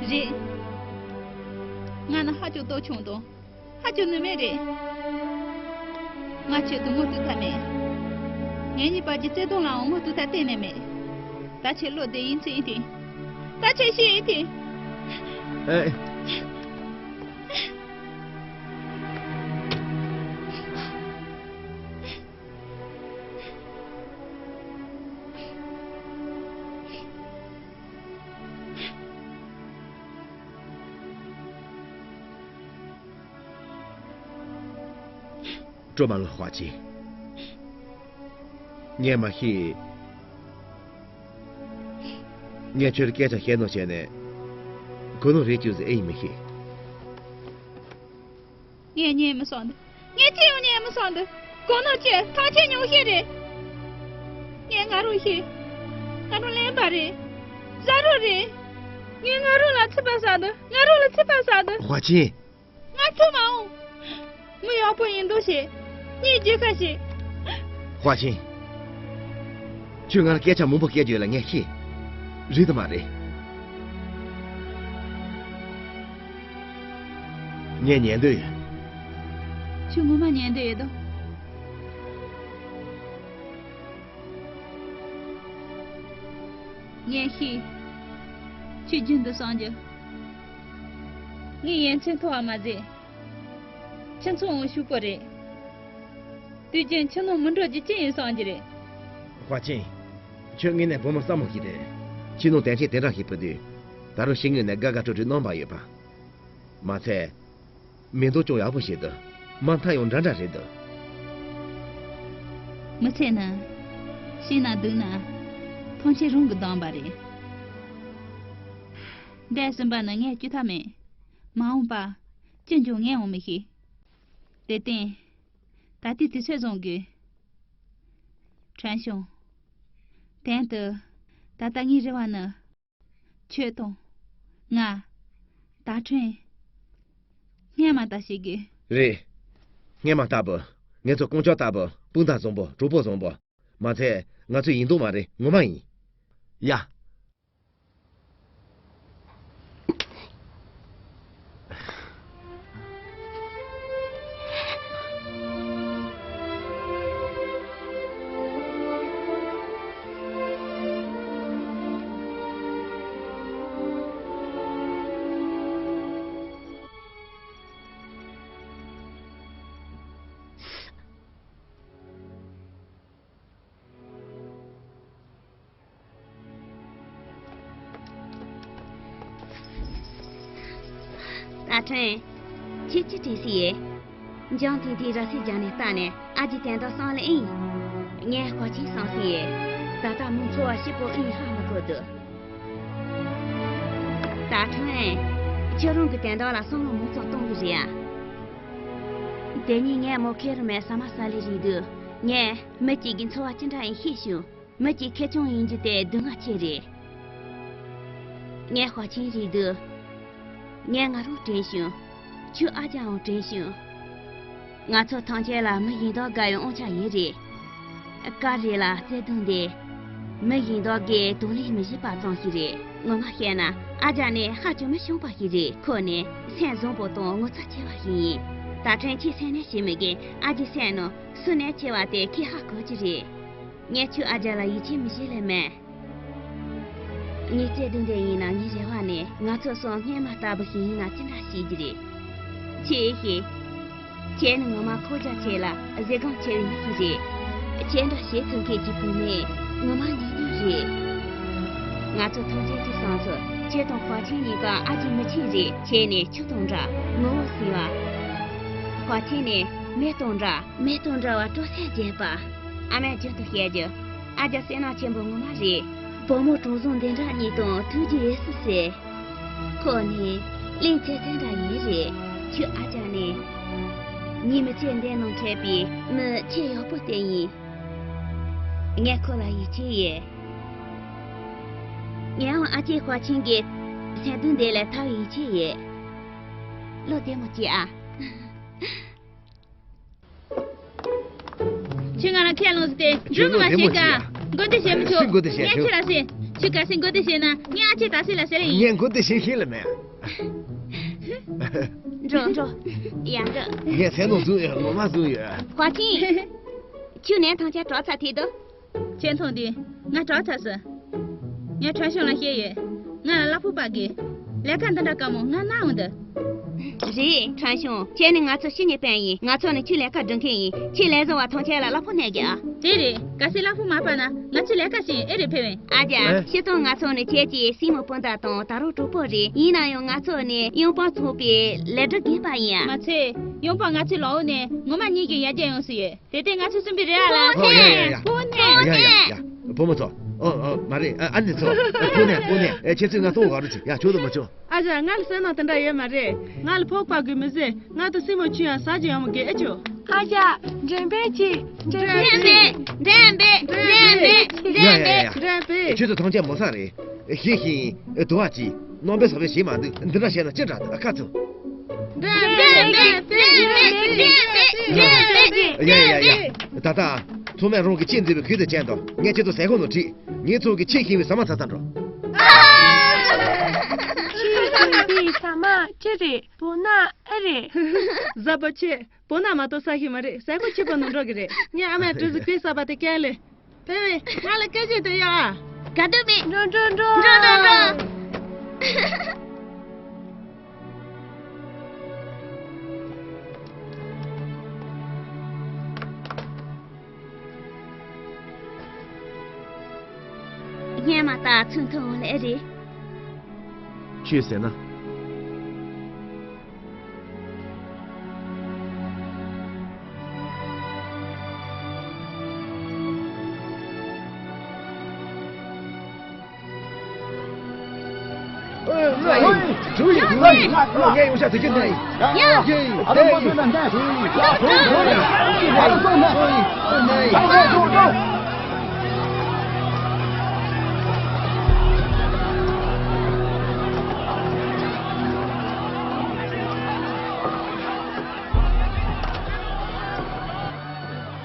རེད། ང་ནི་ཧ་ཅང་སྟོབས་ཆུང་དང་། ཧ་ཅང་ནུས་མེད་རེད། ང་ཁྱོད་དུ་ངོ་ཐུག་ཐབས་མེད། ངེད་གཉིས་བར་གྱི་བརྩེ་དུང་ལའང་ངོ་ཐུག་ཐབས་གཏན་ནས་མེད། ད་ཁྱོད་བློ་བདེ་ཡིན་ཚུལ་ཡིན་ཏེ། ད་ཁྱོད་ཤེས་ཡིན་ཏེ། ཨེ། སྤྲོ་མ་ལོ་ཧྭ་ཅིན། ངས་མ་ཤེས། ངས་ཁྱོད་ལ་སྐད་ཆ་བཤད་ནོ་བྱས་ནས། གོ་ནོ་རེད་ཅུ་ཟེར་ཨེ་ཡིན་མི་ཤེས། ངས་ཉན་མི་སོང་འདི། ངས་ཅི་ཡང་ཉན་མི་སོང་འདི། གོ་ནོ་ཅི་ཐང་ཆད་ཉུང་ཤས་རེད། ངས་ང་རང་ཤེས། ང་རང་གླེན་པ་རེད། ཟ་རོ་རེད། ངས་ང་རང་ལ་ཚིག་པ་ཟ་འདི། ང་རང་ལ་ཚིག་པ་ཟ་འདི། ཧྭ་ཅིན། ང་ཚོ་མ་འོང་། མི་ཡག་པོ་ཡིན་མདོག་བྱེད། ངའི་རྒྱལ་ཁ་བྱེད། ཧྭ་ཅིན། ཁྱོད་ང་ལ་སྐད་ཆ་མང་པོ་བཤད་རྒྱུ་ཡོད་ལ་ངས་ཤེས། རེད་དམ་མ་རེད། ངས་ཉན་འདོད་ཡོད། ཁྱོད་ངོ་མ་ཉན་འདོད་ཡོད་དོ། ངས་ཤེས། ཁྱོད་རྒྱུན་དུ་གསང་རྒྱུ། ངས་ཡ་མཚན་མཐོ་བ་མ་ཟད། ཁྱིམ་ཚང་འོ་ཤུགས་པོ་རེད། དུས་རྒྱུན་ཁྱིམ་ནང་མི་འགྲོ་རྒྱུ་ཅི་ཡིན་གསང་རྒྱུ་རེད། ཧྭ་ཅིན། ཁྱོད་དངོས་གནས་བུ་མོ་བསམ་བློ་ཞིག་རེད། ཁྱིམ་ནང་དོན་ཆེན་དེ་འདྲ་ཞིག་ཕུལ་དུས། ད་རུང་ཤེས་ངེས་ནས་དགའ་དགའ་སྤྲོ་སྤྲོའི་རྣམ་པ་ཡོད་པ། མ་ཚད། མེ་ཏོག་ཅུང་ཡག་པོ་ཞིག་འདུག་མ་མཐའ་ཡང་འདྲ་འདྲ་རེད་འདུག་མི་ཚེ་ནི། ཤི་ན་སྡུག་ན། ཐམས་ཅད་རང་གིས་བདམས་པ་རེད། འདས་ཟིན་པ་ནི་ངས་བསྐྱུར་ཐབས་མེད། མ་འོངས་པ། ཅི་འབྱུང་ངས་ཡང་མི་ཤེས། དེར་བརྟེན། ད་ལྟའི་དུས་ཚོད་བཟུང་དགོས། ཁྲན་ཞང་། དོན་དུ། ད་ལྟ་ངའི་རེ་བ་ནི། ཁྱོད་དང་། ང་། ད་ཁྲོན། སྔས་མ་ལྟ་བྱེད་དགོས། རེད། སྔས་མ་ལྟ་བུ། ངེད་ཚོ་ཀོང་ཅོ་ལྟ་བུ། སྤུན་ཟླ་བཟང་པོ། གྲོགས་པོ་བཟང་པོ། མ་ཚད་ང་ཚོ་ཡིན་མདོག་མ་རེད། ངོ་མ་ཡིན། ཡ། ད་ཁྲོན། ཁྱེད་ཅི་དྲིས་སི་ཡེ། འཇང་ཐིང་ཐིང་ར་སི་རྒྱ་ནས་ལྟ་ནས་ཨ་ཅི་དན་ཏོ་སང་ལེ་ཨིན། ངས་ཧོ་ཆིན་སང་སི་ཡེ། ད་ལྟ་མོ་འཚོ་བ་ཞིབ་པོ་ཨིན་ཧ་མི་གོ་འདུག་ད་ཁྲོན། ཁྱོད་རང་གི་དན་ཏོ་ལ་སང་ལོ་མོ་ཚོ་གཏོང་གི་རེད་ཨ། དེ་ཉིན་ངས་མོ་ཁེ་རུ་མེ་ས་མ་ས་ལེ་རིག་འདུག་ངས་མི་གཅིག་གི་འཚོ་བ་ཅི་འདྲ་ཡིན་ཤེས་བྱུང་། མི་གཅིག་ཁེ་ཆུང་ཡིན་རྒྱུ་དེ་སྡུག་བསྔལ་ཆེ་རེད། ངས་ཧོ་ཆིན་རིག་འདུག་ངས་ང་རང་དྲན་བྱུང་། ཁྱོད་ཨ་ཅག་འང་དྲན་བྱུང་། ང་ཚོ་ཐམས་ཅད་ལ་མི་གཞན་དག་དགའ་བའི་དབང་ཆ་ཡོད་རེད། སྐབས་རེ་ལ་བརྩེ་དུང་དེ། མི་གཞན་དག་གིས་དོ་ལེན་མི་བྱེད་པ་ཙམ་ཞིག་རེད། ངོ་མ་བཤད་ན་ཨ་ཅག་ནི་ཧ་ཅང་མི་ཤོང་པ་ཞིག་རེད། ཁོ་ནི་སེམས་བཟང་པོ་དང་ངོ་ཚ་ཆེ་བ་ཞིག་ཡིན། ད་ཕྲན་ཁྱེད་སེམས་ནད་བྱེད་མི་དགོས། ཨ་ཅེ་སེམས་ནང་སུན་ནད་ཆེ་བ་དེ་ཁྱེད་ཧ་གོ་གི་རེད། ངས་ཁྱོད་ཨ་ཅག་ལ་ཡིད་ཆེས་མི་བྱེད་ལེ་མེད། ངའི་བརྩེ་དུང་དེ་ཡིན་ན་ངའི་རེ་བ་ནི་ང་ཚོ་སོང་སྔས་མ་ལྟ་བུ་ཞིག་ཡིན་ན་ཅི་འདྲ་ཞིག་གི་རེད། ཁྱེད་ཤེས། ཁྱེད་ནི་ངོ་མ་ཁོག་རྒྱ་ཆེ་ལ་གཟི་སྒང་ཆེ་བའི་མི་ཞིག་རེད། ཁྱེད་འདྲ་བྱེད་ཐུབ་མཁན་གྱི་བུད་མེད་ངོ་མ་ཉུང་ཉུང་རེད། ང་ཚོ་ཐམས་ཅད་ཀྱི་སང་སོ་ཁྱེད་དང་ཧྭ་ཆིང་གཉིས་ཀ་ཨ་ཅེ་མི་ཆེན་རེད། ཁྱེད་ནི་ཆུ་དང་འདྲ་ངོ་བོ་བསིལ་བ། ཧྭ་ཆིང་ནི་མེ་དང་འདྲ་མེ་དང་འདྲ་བ་སྤྲོ་སེམས་ལྡན་པ། ཨ་མས་རྒྱུན་དུ་བཤད་རྒྱུ། ཨ་ཅག་བསོད་ནམས་ཆེན་པོ་ངོ་མ་རེད། བུ་མོ་གྲུང་བཟང་འདི་འདྲ་གཉིས་དང་ཐུག་རྒྱུ་ཡོད་སྲིད་ཟེར། ཁོ་ནི་གླིང་ཚེ་བཙན་འདྲ་ཡིན་རེད། ཁྱོད་ཨ་ཅག་ནི། ངའི་མི་ཚེ་འདི་ནང་འཕྲད་པའི་མི་ཆེས་ཡག་པོ་དེ་ཡིན། ངས་ཁོ་ལ་ཡིད་ཆེས་ཡོད། ངའང་ཨ་ཅེ་ཧྭ་ཆིང་གི་སེམས་དོན་འདི་ལ་ཐག་ཡིད་ཆེས་ཡོད། བློ་བདེ་མོ་བྱེད་ཨ། ཁྱོད་ང་ལ་ཁས་བླངས་ཟེར་ཏེ་འཛུལ་ནུས་པ་ཞིག་ག་འགོ་འདི་བྱེད་མི་ཆོག་སུས་འགོ་འདི་བྱེད་ངས་ཁྱོད་ལ་ཟེར། ཁྱོད་གལ་སྲིད་འགོ་འདི་བྱེད་ན་ངས་ཨ་ཅེ་ད་སི་ལ་ཟེར་ལེ་ཡིན། ངས་འགོ་འདི་བྱེད་ཤེས་ལེ་མེད། འགྲོ་འགྲོ། ཡང་འགྲོ། ངས་སེམས་ནང་བཟུང་ཡོད། ངོ་མ་བཟུང་ཡོད། ཧྭ་ཆིང་། ཁྱོད་ནས་ཐང་ཆ་གྲོགས་ཚ་ཐེ་དོ། ཁྱེད་མཐོང་དུས་ང་གྲོགས་ཚ་སོང་། ངས་ཁྲན་ཤོང་ལ་བཤད་ཡོད། ང་ལ་གླ་ཕོགས་སྤར་དགོས། ལས་ཀ་འདི་འདྲ་དཀའ་མོ་ང་གནང་འོང་དུ། རེད། ཁྲན་ཤོང་། ཁྱེད་ནི་ང་ཚོ་ཕྱི་ནས་ཕན་ཡིན། ང་ཚོ་ནི་ཁྱོད་ལས་ཀ་སྒྲུབ་མཁན་ཡིན། ཁྱེད་ལས་བཟོ་བ་ཐམས་ཅད་ལ་གླ་ཕོགས་གནང་རྒྱུ་ཨ། དེ་རེད། གལ་སྲིད་གླ་ཕོགས་མ་སྤར་ན་ང་ཚོས་ལས་ཀ་བྱེད་ཨེ་རེད་ཕེ་ཝེན། ཨ་ཅག་ཨེ། སྤྱིར་བཏང་ང་ཚོ་ནི་ཁྱེད་ཀྱི་སྲིང་མོ་སྤུན་ཟླ་དང་ད་རུང་གྲོགས་པོ་རེད། ཡིན་ན་ཡང་ང་ཚོ་ནི་ཡང་སྤང་ཚོགས་པའི་ལས་སྒྲུབ་རྒན་པ་ཡིན་ཨ། མ་ཚད་ཡང་སྤང་ང་ཚོའི་ལག་འོག་ནས་ངོ་མ་གཉིས་ཀྱི་ཡར་རྒྱས་ཡོང་སྲིད་ཡོད། དེ་ལྟས་ང་ཚོ་གསུམ་པོའི་རེ་བ་ལ། ཨོ་ཡ་ཡ་ཡ། སྤུན་ནས། ཡ་ཡ་ཡ། བུ་མོ་ཚོ། ཨོ་ཨོ་མ་རེད། ཨ་ཨ་ནི་ཚོ། སྤུན་ནས་སྤུན་ནས། ཨེ་ཁྱེད་ཚོས་ང་གཏོང་དགའ་རུ་ཅིག་ཡ་ཁྱོད་དུ་མ་ཆོག་ཨ་ཅག་ང་ལ་བསོད་ནམས་དེ་འདྲ་ཡོད་མ་རེད། ང་ལ་ཕོགས་སྤར་དགོས་མི་ཟེར། ང་དང་སྲིང་མོ་ཁྱོད་ཡང་ཟ་རྒྱུ་ཡོང་མི་དགོས་ཨེ་ཅོ། ཨ་ཅག་འགྲེམས་སྤེལ་གྱིས། འགྲེམས་སྤེལ། འགྲེམས་སྤེལ། འགྲེམས་སྤེལ། ཡ་ཡ་ཡ། འགྲེམས་སྤེལ། ཁྱོད་ཚོ་ཐམས་ཅད་མོ་ས་རེད། ཤེས་ཤིང་དུ་བ་ཅིག་ནང་པའི་ས་བའི་ཞེ་མ་འདུག་འདི་འདྲ་བཤད་ན་ཅི་འདྲ་འདུག་ཁ་ཚུམ། ཡ་ཡ་ཡ། ད་ལྟ་ཚང་མས་རང་གི་ཆེས་མཛེས་པའི་གོས་དེ་ཅན་དང་ངས་ཁྱེད་ཚོ་ཟས་ཁང་ནང་ཁྲིད། ངས་ཚོ་གི་ཆེས་ཤིང་བའི་ཟ་མ་ཚ་ཚ་འགྲོ། ཆེས་ཤིང་བའི་ཟ་མ་ཅི་རེད། བོ་ན་ཨེ་རེད། ཟ་པ་ཆེ། བོ་ན་མ་གཏོགས་ས་ཤི་མ་རེད། ཟས་ཁང་ཆེ་པོ་ནང་འགྲོ་གི་རེད། ངས་ཨ་མའི་གྲུ་གཟིངས་སྐུད་གསར་པ་དེ་བཀལ་ལེ། ཕེ་ཝེ། ང་ལ་སྐད་ཆ་དེ་ཡ། ག་དུས་མེད། འགྲོ་འགྲོ་འགྲོ། འགྲོ་འགྲོ་འགྲོ། སྔས་མ་ལྟ་ཚུན་ཐུང་ལེ་རེད། ཆོས་ཟེར་ན།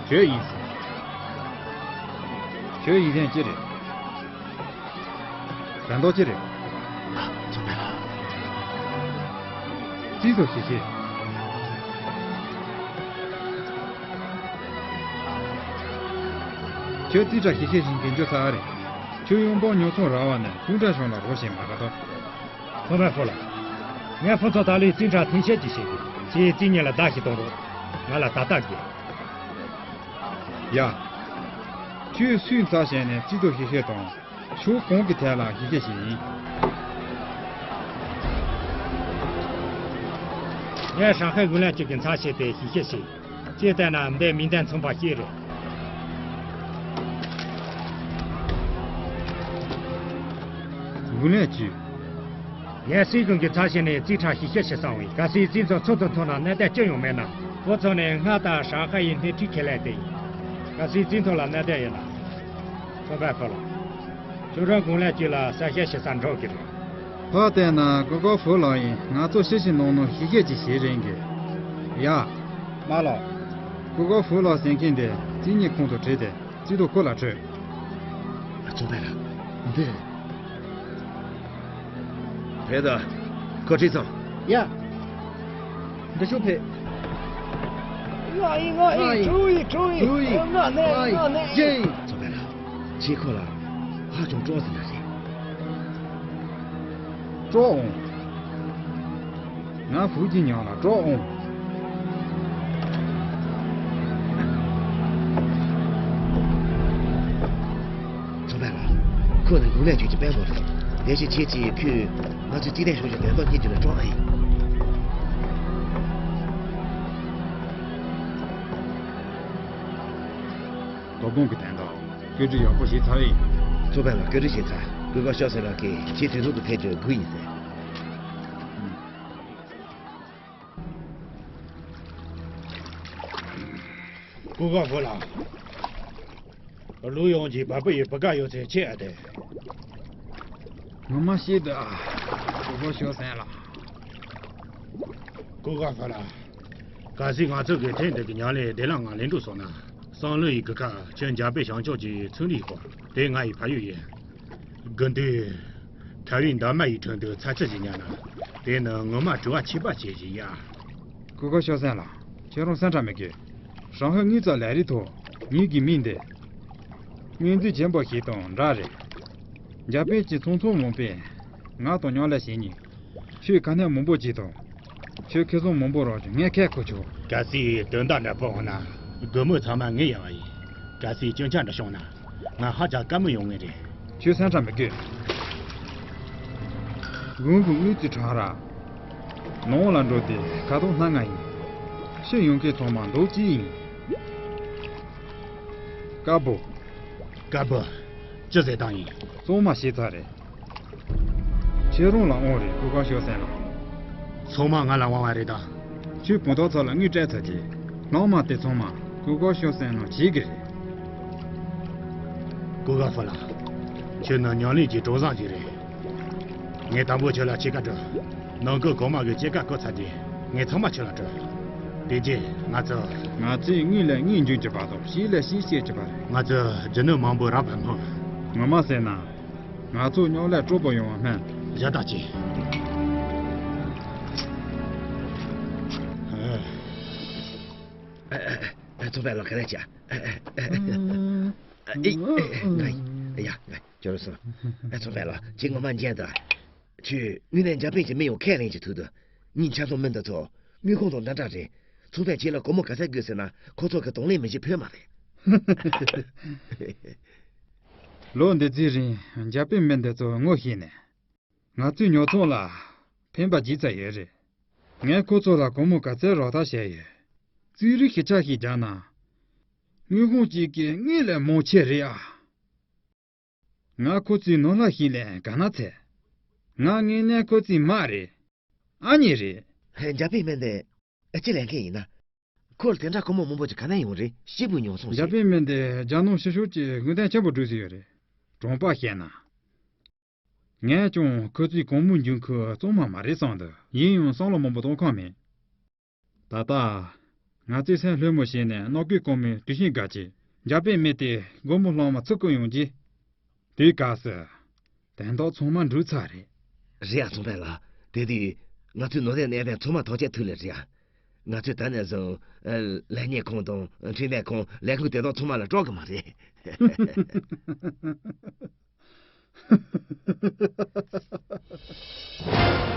ཁྱོད་ཡིན་ཟེར། ཁྱོད་ཡིན་མཁན་ཅི་རེད། དོན་དག་ཅི་རེད། ཨ། ཚོགས་པའི་ལགས། རྩིས་ཐོ་ཞིག་བྱེད། ཁྱོད་རྩིས་ཁྲ་ཞིག་བྱེད་བཞིན་གྱི་འཇོག་ཚར་རེད། ཁྱོད་གཡུང་དཔོན་ཉོ་ཚོང་ར་བ་ནས་ཀུན་ཀྲང་ཞོང་ལ་རོགས་བྱེད་མ་ག་དོ། ཚོགས་པའི་ཕོ་ལགས། ངས་ཕུན་ཚོགས་ད་ལོའི་རྩིས་ཁྲ་ཐེངས་ཤས་ཅིག་བྱེད་དགོས། ཁྱེད་རྩིས་གཉིས་ལ་བརྡ་ཞིག་གཏོང་རོགས། ང་ལ་ད་ལྟ་དགོས། ཡ། ཁྱོད་སུས་འཚར་བྱས་ནས་རྩིས་ཐོ་ཞིག་བྱེད་དང་། ཕྱོགས་གང་གི་ཐད་ལ་ཞིབ་བཤེར་བྱས་ཡིན། ངས་ཧྲང་ཧའེ་དགུན་ལས་གཅིག་གི་འཚར་བྱས་དེ་ཞིབ་བཤེར་བྱས། ཅེས་བལྟས་ན་འདི་མིང་དོན་མཚུངས་པ་ཞིག་རེད། དགུན་ལས་གཅིག་ངས་སྲིད་གཞུང་གི་འཚར་བྱས་ནས་རྩིས་ཁྲ་ཞིབ་བཤེར་བྱེད་སོང་བས། གལ་སྲིད་རྩིས་མཚོན་ཚོད་དུ་ཐོན་ན་གནད་དོན་ཅི་ཡང་མེད་ན། ཁོ་ཚོ་ནི་ང་དང་ཧྲང་ཧའེ་ཡི་སྣེ་ཁྲིད་ཁས་ལེན་དེ་ཡིན། གལ་སྲིད་རྩིས་མཚོན་ལ་གནད་དོན་ཡོད་ན། ཚོགས་པའི་ཕོ་ལགས། ཁྱོད་རང་དགུན་ལས་གཅིག་ལ་གསལ་བཤད་བྱེད་སར་འགྲོ་གི་རེད། ཕར་བལྟས་ན་ཀུ་ཀོ་ཧྥུ་ལགས་ཡིས་ང་ཚོ་ཕྱི་བཞིན་ནང་ནང་ཞིབ་བཤེར་ཅིག་བྱེད་རན་གི། ཡ། མ་ལགས། ཀུ་ཀོ་ཧྥུ་ལགས་ཟེར་མཁན་དེ་རྩིས་གཉིས་ཁོང་དུ་བྲིས་ཏེ་རྩིས་ཐོ་ཁོ་ལ་སྤྲོད། ཨ། ཚོགས་པའི་ལགས། འདི། རེད་ད། ཁོ་ཁྲིད་སོང་། ཡ། འདི་ཤོག་ཕེབས། ང་ཡིན། ང་ཡིན། ང་ཡིན། ཁྲུའུ་ཡིན། ཁྲུའུ་ཡིན། ཁྲུའུ་ཡིན། ང་ནས། ང་ནས། ང་ནས། ཡེ། ཚོགས་པའི་ལགས། ཁྱེད་ཁོ་ལ་ཧ་ཅང་སྤྲོ་ཟིན་པ་རེད། སྤྲོ་འོང་། ང་ཧྥུའུ་ཅིན་ཉང་ལ་སྤྲོ་འོང་། ཚོགས་པའི་ལགས། ཁོ་ནི་དགུན་ལས་གཅིག་གི་དཔོན་པོ་རེད། དེ་བཞིན་ཁྱེད་ཀྱིས་ཁོས་ང་ཚོའི་རྩིས་ལེན་ཤོག་གཞི་དོན་དག་སྙིང་རྗེ་ལ་སྤྲོ་ཨེ་ཡིན། དོ་དགོང་གི་དོན་དག་བཀོད་སྒྲིག་ཡག་པོ་བྱས་ཚར་བས། ཚོགས་པའི་ལགས། བཀོད་སྒྲིག་བྱས་ཚར། ཀུན་དགའ་ཤོག་ཟེར་ལགས་ཀྱིས་ཁྱེད་དུས་ཐོག་ཏུ་ཕེབས་རྒྱུར་སྒུག་ཡིན་ཟེར། ཀུན་དགའ་ཧྥུ་ལགས། ལུའུ་ཡོང་གིས་བལ་པོ་ཡི་བུ་ག་ཡོད་ཚད་ཁྱེད་ཨ་དེ། ངོ་མ་ཤེས་འདུག་ཨ། ཀུན་དགའ་ཤོག་ཟེར་ལགས། ཀུན་དགའ་ཧྥུ་ལགས། གལ་སྲིད་ང་ཚོ་གིས་ཐེངས་འདི་གི་ཉམས་ལེན་བདེ་བླག་ངང་ལེན་འགྲོ་སོང་ན། སང་ལོ་ཡི་གི་ཁ་ཁྱོད་འཇར་པན་བྱང་ཕྱོགས་ཀྱི་ཚོང་རིགས་སྐོར་དེ་ང་ཡི་ཕ་ཡུལ་ཡིན། དགུན་དུས། ཐའེ་ཝན་འདབ་མ་ཡི་ཁྲོད་དུ་ཚྭ་ཆུ་ཞིག་ཉར་ན། དེ་ནི་ངོ་མ་དྲི་བ་ཆད་པ་ཆེ་ཞིག་ཡ། ཀུན་དགའ་ཤོག་ཟེར་ལགས། ཁྱེད་རང་སེམས་ཁྲལ་མི་དགོས། ཧྲང་ཧའེ་དངུལ་རྩ་ལས་རིགས་ཐོག་ངེད་ཀྱི་མིང་འདི། སྔོན་རྩིས་ཆེན་པོ་ཞིག་དང་འདྲ་རེད། འཇར་པན་གྱི་ཚོང་ཚོང་མང་པོས་ང་དང་མཉམ་ལས་བྱེད་སྙིང་། ཁྱོད་དཀའ་གནད་མང་པོ་ཅིག་དང་། ཁྱོད་ཁེ་བཟང་མང་པོ་རག་རྒྱུ་ངས་ཁས་ཁུར་ཆོག་གལ་སྲིད་དོན་དག་འདྲ་པོ་འོང་ན། སྒོར་མོ་ཚང་མ་ངས་གཡར་བ་ཡིན། གལ་སྲིད་སྐྱོན་ཆ་འདྲ་བྱུང་ན། ང་ཧ་ཅང་དཀའ་མོ་ཡོང་ངེས་རེད། ཁྱོད་སེམས་ཁྲལ་མི་དགོས། དགུན་གྱི་དངུལ་རྩིས་ཁྲང་ར། ནང་ལ་འགྲོ་དུས་ཁ་དོག་སྣ་ལྔ་ཡིན། ཕྱི་ཡོང་མཁན་ཚང་མ་མདོག་གཅིག་ཡིན། དཀར་པོ། དཀར་པོ། ཅི་ཟེར་སྟངས་ཡིན། གཙང་མ་བྱས་ཚར་རེད། ཁྱེད་རང་ལ་དབང་རེད། ཀུན་དགའ་ཤོག་ཟེར་ལགས། ཚང་མ་ང་ལ་དབང་བ་རེད་ད། ཁྱོད་བུ་དོག་ཚོ་ལ་དངུལ་སྤྲད་ཚར་རྗེས། ལྷག་མ་དེ་ཚང་མ་ཀུན་དགའ་ཤོག་ཟེར་ལགས་བྱེད་ཀྱི་རེད། ཀུན་དགའ་ཧྥུ་ལགས། ཁྱོད་ནི་ཉམས་ལེན་གྱི་གྲོགས་བཟང་ཞིག་རེད། ངས་དང་པོ་ཁྱོད་ལ་ཕྱེད་ཀ་སྤྲོད། ནང་ཁུལ་གོང་མ་གི་སྐྱེད་ཀ་བསྐོ་ཚར་རྗེས་ངས་ཚང་མ་ཁྱོད་ལ་སྤྲོད། དེ་རྗེས་ང་ཚོ། ང་ཚོས་དངུལ་ལས་དངུལ་འཇོན་གྱི་བར་དུ་གཤིས་ལས་གཤིས་སྐྱེད་ཀྱི་བར། ང་ཚོས་རྒྱུ་ནོར་མང་པོ་རག་པར་སྨོན། ངོ་མ་ཟེར་ན། ང་ཚོ་མཉམ་ལས་སྤྲོ་པོ་ཡོང་བ་སྨོན། ཞབས་ཏོག་ཅིག་ཨ། ཨ། ཨ། ཚོགས་པའི་ལགས་ག་རེ་བྱ། ཨ། ཨ། ཨ། ཨ། ཨེ། ཨེ། ང་ཡ། ང་ཁྱོད་རང་སོང་། ཨ། ཚོགས་པའི་ལགས་ཁྱེད་ངོ་མ་མཇལ་དང་། ཁྱོད་དངོས་གནས་འཇར་པན་གྱི་མི་ཡང་ཁས་ལེན་གྱི་ཐུག་འདུག་ཉིན་ཆ་ཚང་མི་འདི་ཚོ་དངུལ་ཁང་དང་འདྲ་འདྲ་རེད། ཚོགས་པས་ཁྱེད་ལ་སྒོར་མོ་ག་ཚད་དགོས་ཟེར་ན་ཁོ་ཚོ་གི་གདོང་ལེན་མི་བྱེད་ཕོད་མ་རེད། ལོ་འདི་ཚོའི་རིང་འཇར་པན་མི་འདི་ཚོ་ངོ་ཤེས་ནས། ང་ཚོའི་ཉོ་ཚོང་ལ་ཕན་པ་བྱེད་ཚར་ཡོད་རེད། ངས་ཁོ་ཚོ་ལ་སྒོར་མོ་ག་ཚད་རག་ཐབས་བྱས་ཡོད། རྩིས་རིག་ཞིབ་ཆ་ཞིག་རྒྱག་ན། དངུལ་ཁང་གཅིག་གི་དངུལ་ལས་མང་ཆེ་རེད་ཨ། ང་ཁོ་ཚོའི་ནོར་ལྷག་ཞིག་ལེན་ག་ན་ཚད། ང་དངོས་གནས་ཁོ་ཚོའི་མ་རེད། ཨ་མྱེས་རེད། ཧེ། འཇར་པན་མི་འདི་ཨ་ཅི་ལས་མཁན་ཡིན་ན། ཁོར་དེ་འདྲ་སྒོར་མོ་མང་པོ་ཅིག་ག་ནས་ཡོང་རེད། སྐྱིད་པོ་ཉོ་སོང་ཞིག་འཇར་པན་མི་འདི་རྒྱ་ནག་ཕྱི་ཕྱོགས་ཀྱི་དངུལ་ལྡན་ཆེན་པོ་འགྲོ་ཟིན་ཡོད་རེད། དྲང་པོ་བཤད་ན། ངས་ཀྱང་ཁོ་ཚོའི་གོང་མའི་འཇུག་ཁུལ་གཙང་མ་མ་རེད་བསམ་འདུག་ཡིན་ཡང་བསམ་བློ་མང་པོ་གཏོང་ཁོམ་མེད། ད་ལྟ། ང་ཚོས་སེམས་ལྷོད་མོ་བྱས་ནས་གནམ་བསྐོས་གོང་མའི་གྲུ་བཞོན་བརྒལ་བྱས། འཇར་པན་མི་དེ་སྒོར་མོ་ལྷག་མ་ཚུར་བསྐུར་ཡོང་རྗེས། དེའི་སྐབས་སུ། དོན་དག་ཚང་མ་འགྲུབ་ཚར་རེད། རེད་ཨ། ཚོང་དཔོན་ལགས། དེ་དུས་ང་ཚོས་ནོར་རྫས་གནས་པའི་ཚང་མ་ཐག་གཅོད་ཐུབ་ལེ་རེད་ཨ། ང་ཚོས་ད་ནས་བཟུང་། ལས་གཉེར་ཁང་དང་འཕྲིན་ལས་ཁང་ལས་ཁུངས་དེ་དག་ཚང་མ་ལ་སྐྲག་གི་མ་རེད།